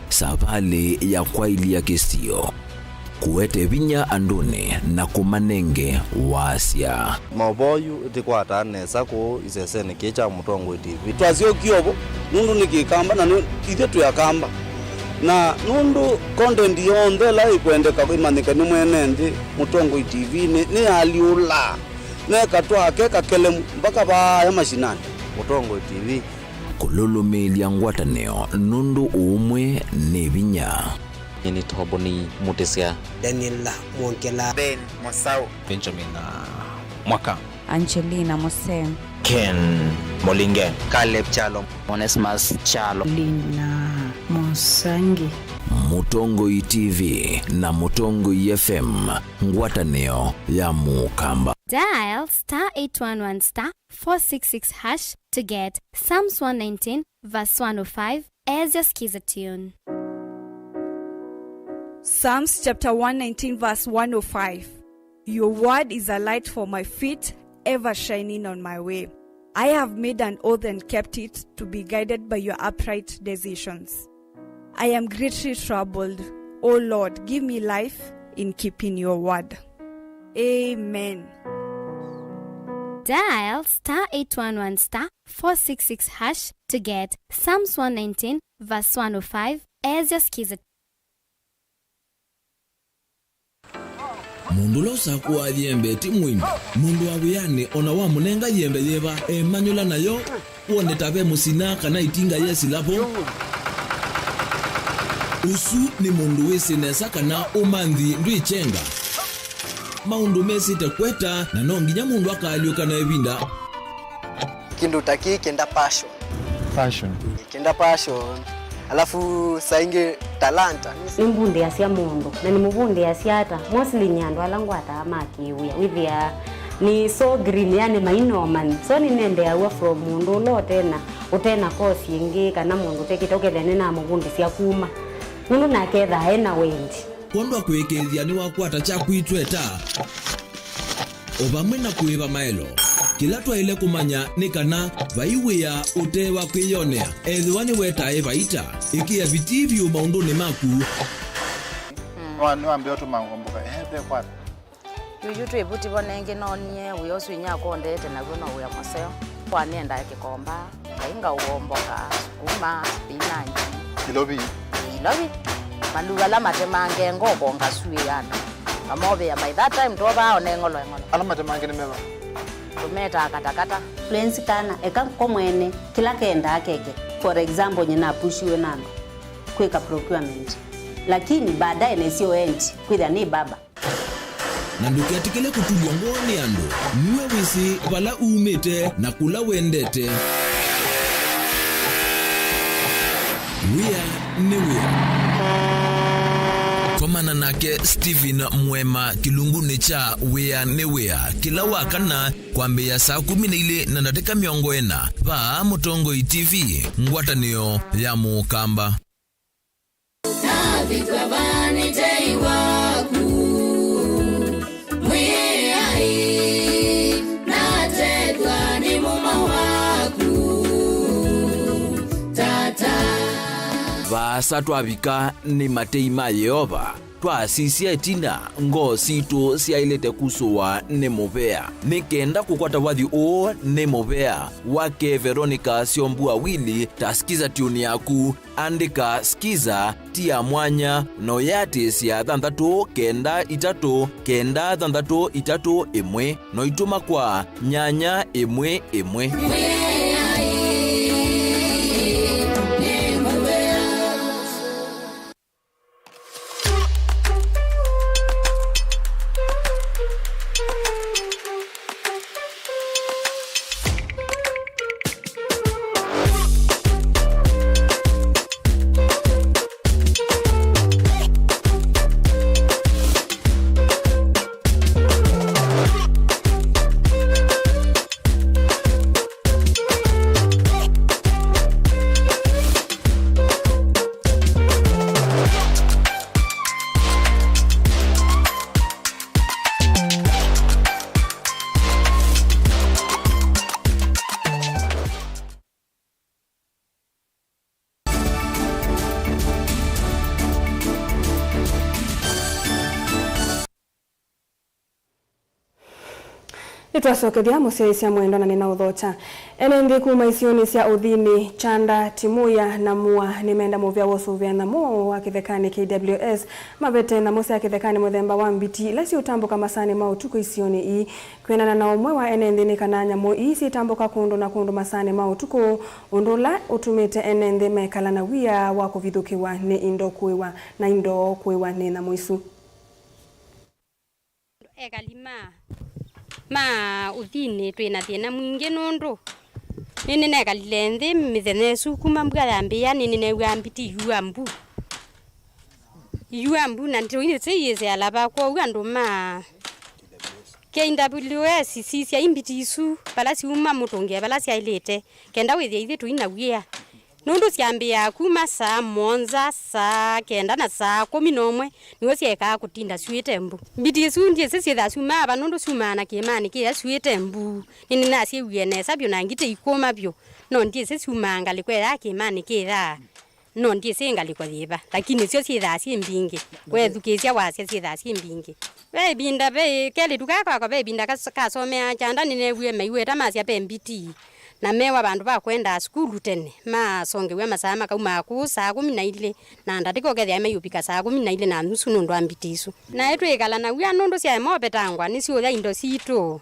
savalĩ ya kwaĩlya kĩsio, kũete vinya andũnĩ na kũmanenge wasya. Maũvoo yu ĩtĩkwataa nesa kũũ isesenĩ kĩĩ kya Mũtongoi T V. Twasyokie ũvo, nũndũ nĩ Kĩkamba na nĩ ithyĩ twĩ Akamba. Na nũndũ content yonthe ĩla ĩkwendeka ĩmanyĩke nĩ mwene nthĩ, Mũtongoi T V nĩ, nĩyaalyũlaa. Neka twake kakelemu mpaka vaaya mashinani. Mũtongoi T V. Kũlũlũmĩĩlya ngwatanĩo nũndũ ũũmwe nĩ vinya. Nĩ Toboni Mũtĩsya. Daniela Mwongela. Ben Mosau. Benjamin, ah, Mwaka. Angelina Mose. Ken Molinge. Caleb Chalo. Onesmus Chalo. Lina Mosangi. Mũtongoi T V na Mũtongoi F M, ngwatanĩo ya Mũkamba. Dial star eight one one star four six six hash to get Psalms one nineteen verse one oh five as your skiza tune. Psalms chapter one nineteen verse one oh five. Your word is a light for my feet, ever shining on my way. I have made an oath and kept it, to be guided by your upright decisions. I am greatly troubled. O Lord, give me life in keeping your word. Amen. Dial star eight one one star four six six hash to get Psalms one nineteen verse one oh five as your skiza. Mũndũ ũla ũsakũaa yembe ti mũimi. Mũndũ wa wĩanĩ o na wamũnenga yembe yĩva, emanyũla nayo, wone ta ve mũsina kana ĩtinga yesila vo. Ũsu nĩ mũndũ wĩsĩ nesa kana ũmanthi ndwĩkyenga. Maũndũ mesĩte kweta, na no nginya mũndũ akaalyũka na ĩvinda. Kĩndũ ta kĩĩ kĩenda passion. Passion. Kĩenda passion. Alafu saa ingĩ talanta. Nĩmbundĩasya mũndũ, na nĩmũvundĩasya ata? Mostly nĩ andũ ala ngwataa ma kĩwĩa. Wĩthĩaa nĩ so green, yani mainomani. So nĩnendeaw'a from mũndũ ũla ũtena, ũtena course ĩngĩ, kana mũndũ ũtekĩte, ũkethĩa nĩnamũvundĩsya kuma. Nũndũ nake ethaa ena wendi. Kwondũ wa kũĩkĩĩthya nĩwakwata kyaku itweta. O vamwe na kũĩva maelo, kĩla twaĩle kũmanya nĩ kana vai wĩa ũte wa kwĩyonea. Ethĩwa nĩwetae vaita, ĩkĩa vitii vyũ maũndũnĩ maku. Nĩwa-, nĩwambĩa ũtũma ngomboka, ehe, ve kwata. Yuyu twĩ vuti vo nengĩ noonie wĩa ũsu inyia akondete naw'o no wĩa mũseo. Kwa nĩendae kĩkomba. Ngai ngaũomboka, sukuma, spinach. Ilovi. Ilovi. Mandu ala matemange ngoko ngasuĩana. Ngamovĩa by that time twovaa one ng'olo eng'olo. Ala matemange nĩ meva? Tũmetaa katakata. Fluence kana eka ko mwene kĩla kendaa keke. For example, nyina apushiwe na andũ kwĩka procurement. Lakini baadaye nesio endi kwĩthĩa nĩ baba. Na ndũketĩkĩle kũtulw'a ngoo nĩ andũ. Nue wĩsĩ vala umĩte na kũla wendete. Wĩa Nĩ wĩa. Komana nake Stephen Mwema kĩlungunĩ kya Wĩa nĩ Wĩa kĩla wa kana kwambĩĩa saa kũmi na ilĩ na ndatĩka mĩongo ĩna vaa Mũtongoi T V, ngwatanĩo ya Mũkamba. Navika vaa nĩ tei waku, Mwĩai, natethwa nĩ mũmo waku, Tata. Vaasa twavika nĩ matei ma Yeova, twasisya ĩtina, ngoo sitũ syaĩlĩte kusũwa nĩ mũvea. Nĩ kenda kũkwata wathi ũũ nĩ mũvea, wake Veronica Syombua Wili ta Skiza tune yaku. Andĩka Skiza ti ya mwanya na ũyĩatĩĩsya thanthatũ kenda itatũ kenda thanthatũ itatũ ĩmwe, na ũitũma kwa nyanya ĩmwe ĩmwe. Nĩtwasokethya mũsyaĩĩsya mwendwa na nĩnaũthokya. Ene nthĩ kuma isionĩ sya ũthinĩ, Kyanda, Timuya na Mua nĩmenda mũvĩa wa ũsũvĩa nyamũ wa kĩthekanĩ, K W S, mavete nyamũ sya kĩthekanĩ mũthemba wa mbiti ila siũtambũka masaanĩ ma ũtukũ isionĩ ii. Kwĩanana na ũmwe wa ene nthĩ nĩ kana nyamũ ii syĩtambũka kũndũ na kũndũ masaanĩ ma ũtukũ, ũndũ ũla ũtumĩte ene nthĩ mekala na wia wa kũvithũkĩwa nĩ indo kũĩwa na indo kũĩwa nĩ nyamũ isu. Ekali ma, ma ũthinĩ twĩ na thĩna mwingĩ nũndũ nĩnĩnekalile nthĩ mĩthenya ĩsu kuma mbua yambĩĩa, nĩnĩnew'aa mbiti iyua mbu. Iyua mbu na tũinĩ tũiĩsĩ alava, kwoou andũ ma K W S sisya imbiti isu vala siuma mũtũngĩe vala syaĩlĩte, kenda wĩthĩa ithyĩ tũi na wia. Nũndũ syambĩĩaa kuma saa mũonza, saa kenda na saa kũmi na ũmwe nĩw'o syaekaa kũtinda syuĩte mbu. Mbiti isu ndyĩsĩ syĩthaa syumaa va nũndũ syumaa na kĩĩmanĩ kĩya syuĩte mbu. Nĩnĩnasyĩwie nesa vyũ na ngitĩ ikũma vyũ, no ndyĩsĩ syumaa ngalĩko ĩya kĩĩmanĩ kĩya. No ndyĩsĩ ngalĩko yĩva, lakini syo syĩthaa syĩ mbingĩ. Weethukĩĩsya wasya syĩthaa syĩ mbingĩ. Ve ĩvinda, ve kelĩtu kaa kwakwa, ve ĩvinda kas-, kasomeaa Kyanda, nĩneewie maiweta masya ve mbiti, na mewa vandũ va kwendaa sukulu tene, masongew'a masaa makaumaa kũu saa kũmi na ilĩ na ndatĩka, ũkethĩa maiũvika saa kũmi na ilĩ na nusu nũndũ wa mbiti isu. Naĩ twĩĩkala na wia nũndũ syaema ũvetangwa nĩsyũya indo sitũ.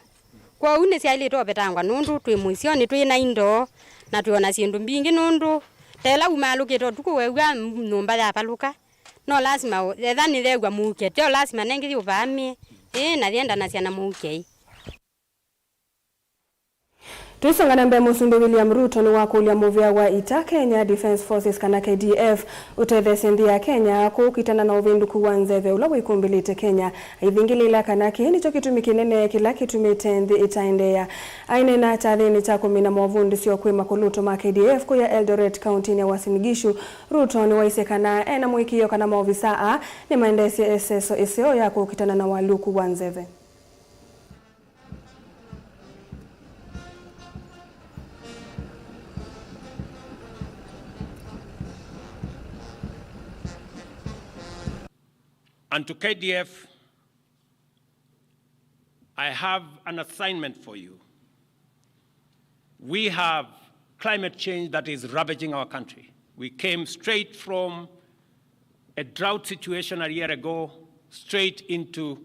Kwoou nĩsyaĩlĩte ũvetangwa nũndũ twĩ mũisyonĩ twĩ na indo, na twĩona syĩndũ mbingĩ nũndũ ta ĩla umaalũkĩte ũtukũ weew'a nyũmba yavalũka, no lasima ũ-, etha nĩyeew'a mũuke, tyo lasima nengĩ yũvaamie, ĩĩ, na yendanasya na mũuke ĩ. Tũisonga na mbee, Mũsumbĩ William Ruto nĩwakũlya mũvĩa wa ita Kenya Defence Forces kana K D F ũtetheesye nthĩ ya Kenya kũkitana na ũvĩndũku wa nzeve ũla wĩkumbĩlĩte Kenya. Aithingĩlĩĩla kana kĩĩ nĩkyo kĩtumi kĩnene kĩla kĩtumĩte nthĩ ĩtaendeea. Aineena kyathĩnĩ kya kũmina movundĩsyo kwĩ makũlũtũ ma K D F kũya Eldoret, kauntinĩ ya Uasin Gishu, Ruto nĩwaisye kana ena mũĩkĩĩo kana maovisaa aa nĩmaendeesye ĩseso ĩseo ya kũkitana na ũalyũku wa nzeve. And to K D F, I have an assignment for you. We have climate change that is ravaging our country. We came straight from a drought situation a year ago, straight into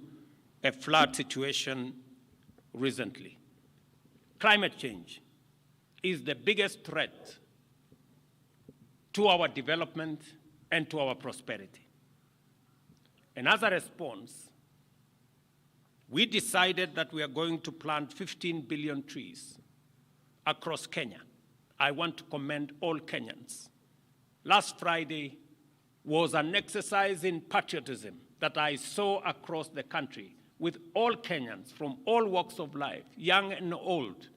a flood situation recently. Climate change is the biggest threat to our development and to our prosperity. And as a response, we decided that we are going to plant fifteen billion trees across Kenya. I want to commend all Kenyans. Last Friday, was an exercise in patriotism that I saw across the country, with all Kenyans from all walks of life, young and old,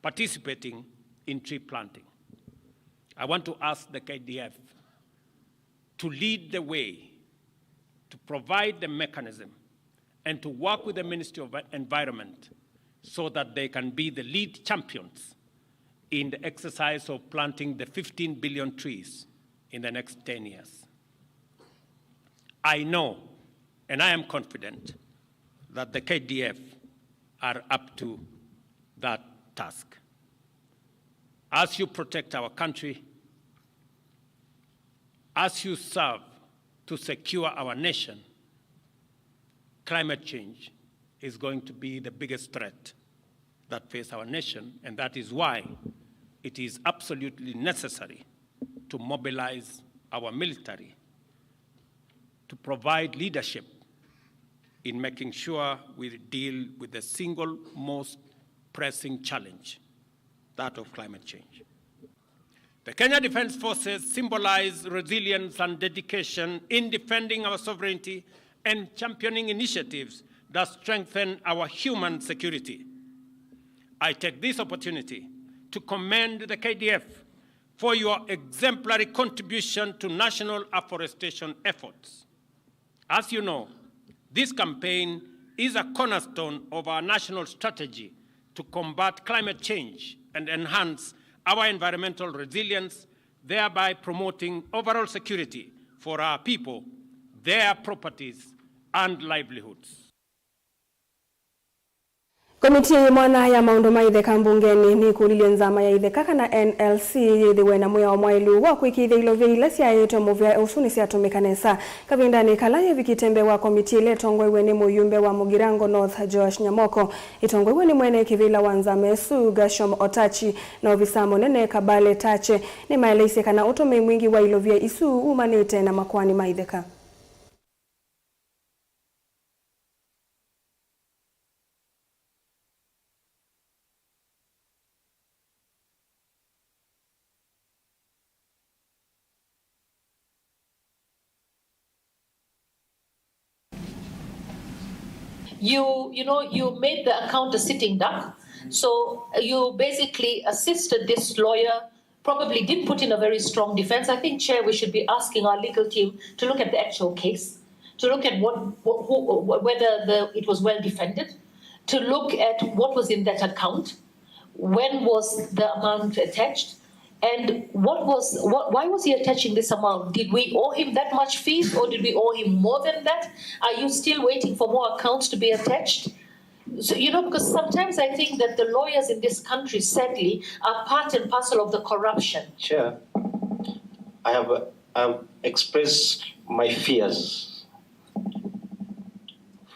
participating in tree planting. I want to ask the K D F to lead the way, to provide the mechanism, and to work with the Ministry of Environment so that they can be the lead champions in the exercise of planting the fifteen billion trees in the next ten years. I know, and I am confident, that the K D F are up to that task. As you protect our country, as you serve to secure our nation, climate change is going to be the biggest threat that face our nation, and that is why it is absolutely necessary to mobilize our military to provide leadership in making sure we deal with the single most pressing challenge, that of climate change. The Kenya Defence Forces symbolize resilience and dedication in defending our sovereignty and championing initiatives that strengthen our human security. I take this opportunity to commend the K D F for your exemplary contribution to national afforestation efforts. As you know, this campaign is a cornerstone of our national strategy to combat climate change and enhance our environmental resilience, thereby promoting overall security for our people, their properties, and livelihoods. Komitii ya mwanya ya maũndũ ma itheka mbungenĩ nĩkũlilye nzama ya itheka kana N L C yĩthĩwe na mwĩao mwaĩlu wa kwĩkĩĩthya ilovia ila syaĩtwe mũvea ũsu nĩsyatũmĩka nesa. Kavindanĩ kala yevikĩte mbee wa komitii ĩla ĩtongoew'e nĩ mũyumbe wa Mugirango North, Joash Nyamoko, ĩtongoew'e nĩ mwene kĩvĩla wa nzama ĩsu, Gershom Otachi, na ovisaa mũnene, Kabale Tache, nĩmaeleisye kana ũtũmĩi mwingĩ wa ilovia isu wumanĩte na makoani ma itheka. You, you know, you made the account a sitting duck. So you basically assisted this lawyer, probably did put in a very strong defense. I think, Chair, we should be asking our legal team to look at the actual case, to look at what, wh-, who, wh-, whether the, it was well defended, to look at what was in that account, when was the amount attached, and what was, what, why was he attaching this amount? Did we owe him that much fees, or did we owe him more than that? Are you still waiting for more accounts to be attached? So, you know, because sometimes I think that the lawyers in this country, sadly, are part and parcel of the corruption. Chair, I have, I have expressed my fears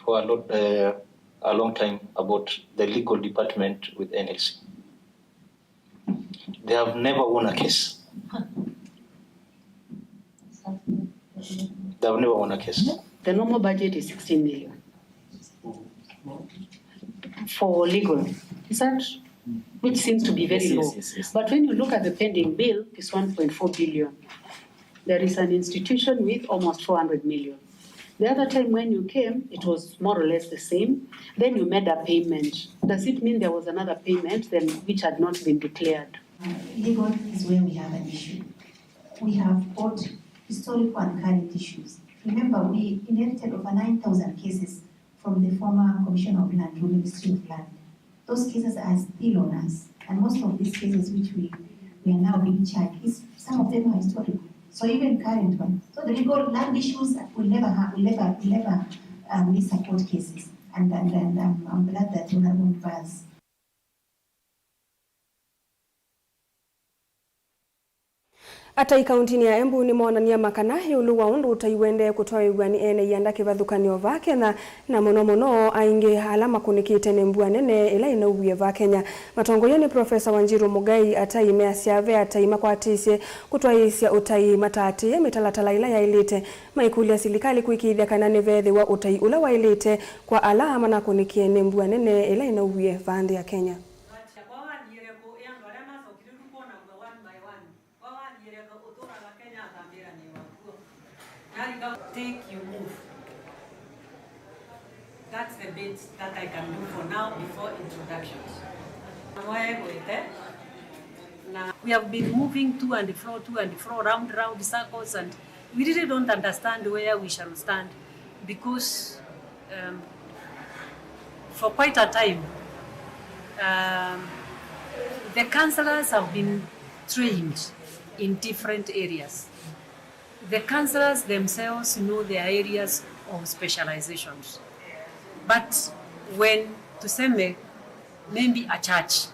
for a lot, uh, a long time about the legal department with N L C. They have never won a case. They have never won a case. The normal budget is sixteen million for legal, is that? Which seems to be very low. Yes, yes, yes, yes. But when you look at the pending bill, it's one point four billion. There is an institution with almost four hundred million. The other time when you came, it was more or less the same. Then you made a payment. Does it mean there was another payment then which had not been declared? Uh, legal is where we have an issue. We have got historical and current issues. Remember, we inherited over nine thousand cases from the former Commissioner of Land, Ruby Ministry of Land. Those cases are still on us, and most of these cases which we, we are now being charged, is, some of them are historical. So even current one. So the legal land issues will never have, will never, will never, um, miss a court cases. And, and, and um, I'm glad that Honorable Mvaz Atai kauntinĩ ya Embu nĩmoonany'a makana ĩũlũ wa ũndũ ũtai ũendee kũtwaĩw'a nĩ ene ianda kĩvathũkany'o vaa Kenya, na mũno mũno aingĩ ala makũnĩkĩte nĩ mbua nene ĩla ĩnauwie vaa Kenya. Matongoew'e nĩ Profesa Wanjiru Mugai, atai measya ve atai makwatĩsye kũtwaĩĩsya ũtai mataatĩĩe mĩtalatala ĩla yaĩlĩte, maikũlya silikalĩ kũĩkĩĩthya kana nĩveethĩwa ũtai ũla waĩlĩte kwa ala manakũnĩkie nĩ mbua nene ĩla ĩnauwie vaa nthĩ ya Kenya. Kwa wathiĩle kũ, ĩ andũ ala masokile tu kwonaw'a one by one. Kwa wathiĩle kũ, ũtũũraga Kenya akambĩĩa nĩ wakw'o. Take you move. That's the bit that I can do for now before introductions. Mwaegwete, na we have been moving to and fro, to and fro, round, round circles, and we really don't understand where we shall stand because, um, for quite a time, um, the councillors have been trained in different areas. The councillors themselves know their areas of specializations. But when, tuseme, maybe a church,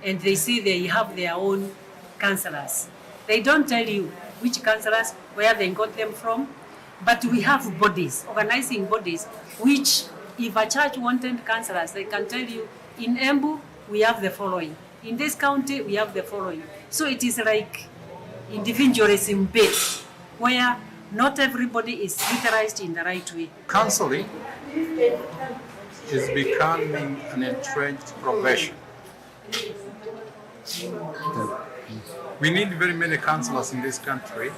and they say they have their own councillors, they don't tell you which councillors, where they got them from, but we have bodies, organizing bodies, which if a church wanted councillors, they can tell you, "In Embu, we have the following. In this county, we have the following." So it is like individualism based, where not everybody is utilized in the right way. Counseling is becoming an entrenched profession. We need very many counselors in this country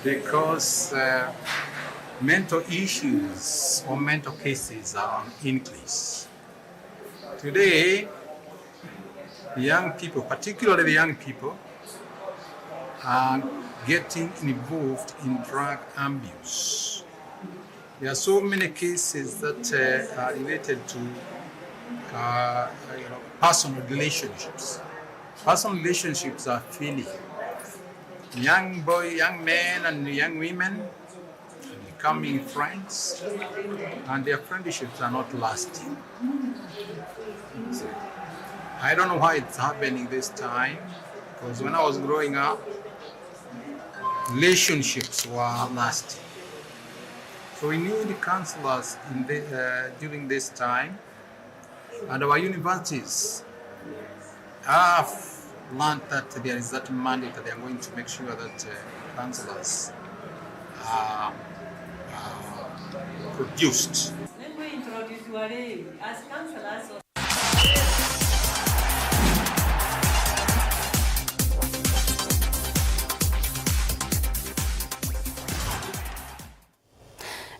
because, uh, mental issues or mental cases are on increase. Today, the young people, particularly the young people, are getting involved in drug abuse. There are so many cases that, uh, are related to, uh, you know, personal relationships. Personal relationships are failing. Young boy, young men and young women becoming friends, and their friendships are not lasting. So, I don't know why it's happening this time, because when I was growing up, relationships were lasting. So we need counselors in the, uh, during this time. And our universities have learned that there is that mandate that they are going to make sure that, uh, counselors are, are produced. Let me introduce you as counselors.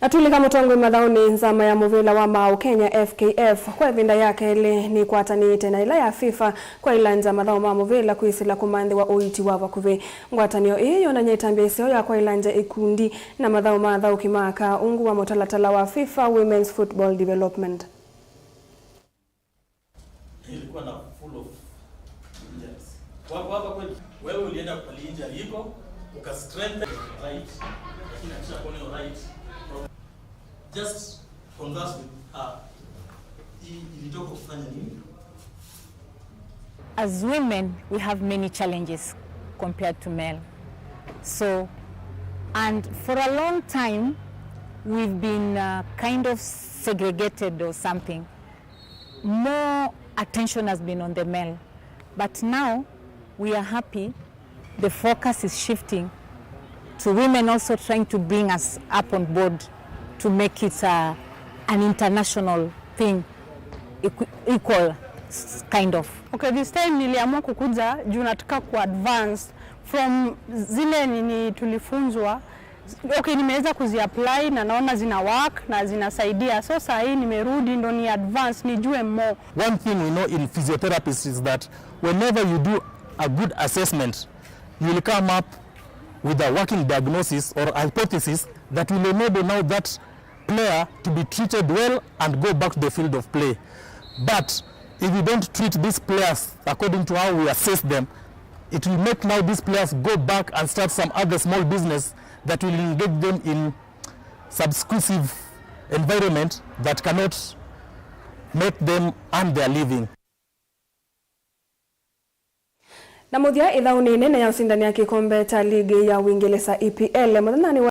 Atulika mũtongoi mathaũnĩ, nzama ya mũvĩla wa maaũ Kenya, F K F, kwa ĩvinda ya kelĩ nĩkwatanĩte na ĩla ya FIFA kwaĩlangya mathaũ ma mũvĩla kwĩsĩla kũmanthĩwa ũiiti wa vakuvĩ. Ngwatanĩo ĩĩ yonany'a ĩtambya ĩseo ya kwaĩlangya ikundi na mathaũ ma athaũki ma aka ungu wa mũtalatala wa FIFA Women's Football Development. Ilikuwa na full of injuries. Wako hapa kweli? Wewe ulienda kupali injury iko, uka strengthen right, lakini akisha kuona hiyo right, just converse with her. I-, ilitoka kufanya nini? As women, we have many challenges compared to male. So, and for a long time, we've been, uh, kind of segregated or something. More attention has been on the male, but now we are happy the focus is shifting to women also trying to bring us up on board to make it, uh, an international thing, equ-, equal, s-, kind of. Okay, this time niliamua kukuja juu nataka ku advance from zile nini tulifunzwa. Okay, nimeweza kuziapply na naona zina work na zinasaidia. So saa hii nimerudi ndo ni advance, nijue more. One thing we know in physiotherapists is that whenever you do a good assessment, you will come up with a working diagnosis or hypothesis that will enable now that player to be treated well and go back to the field of play. But if you don't treat these players according to how we assess them, it will make now these players go back and start some other small business that will engage them in subscriptive environment that cannot make them earn their living. Na mũthya, ĩthaũnĩ ĩnene ya ũsindani ya kĩkombe kya ligi ya Uingereza, E P L, mũthenyanĩ wa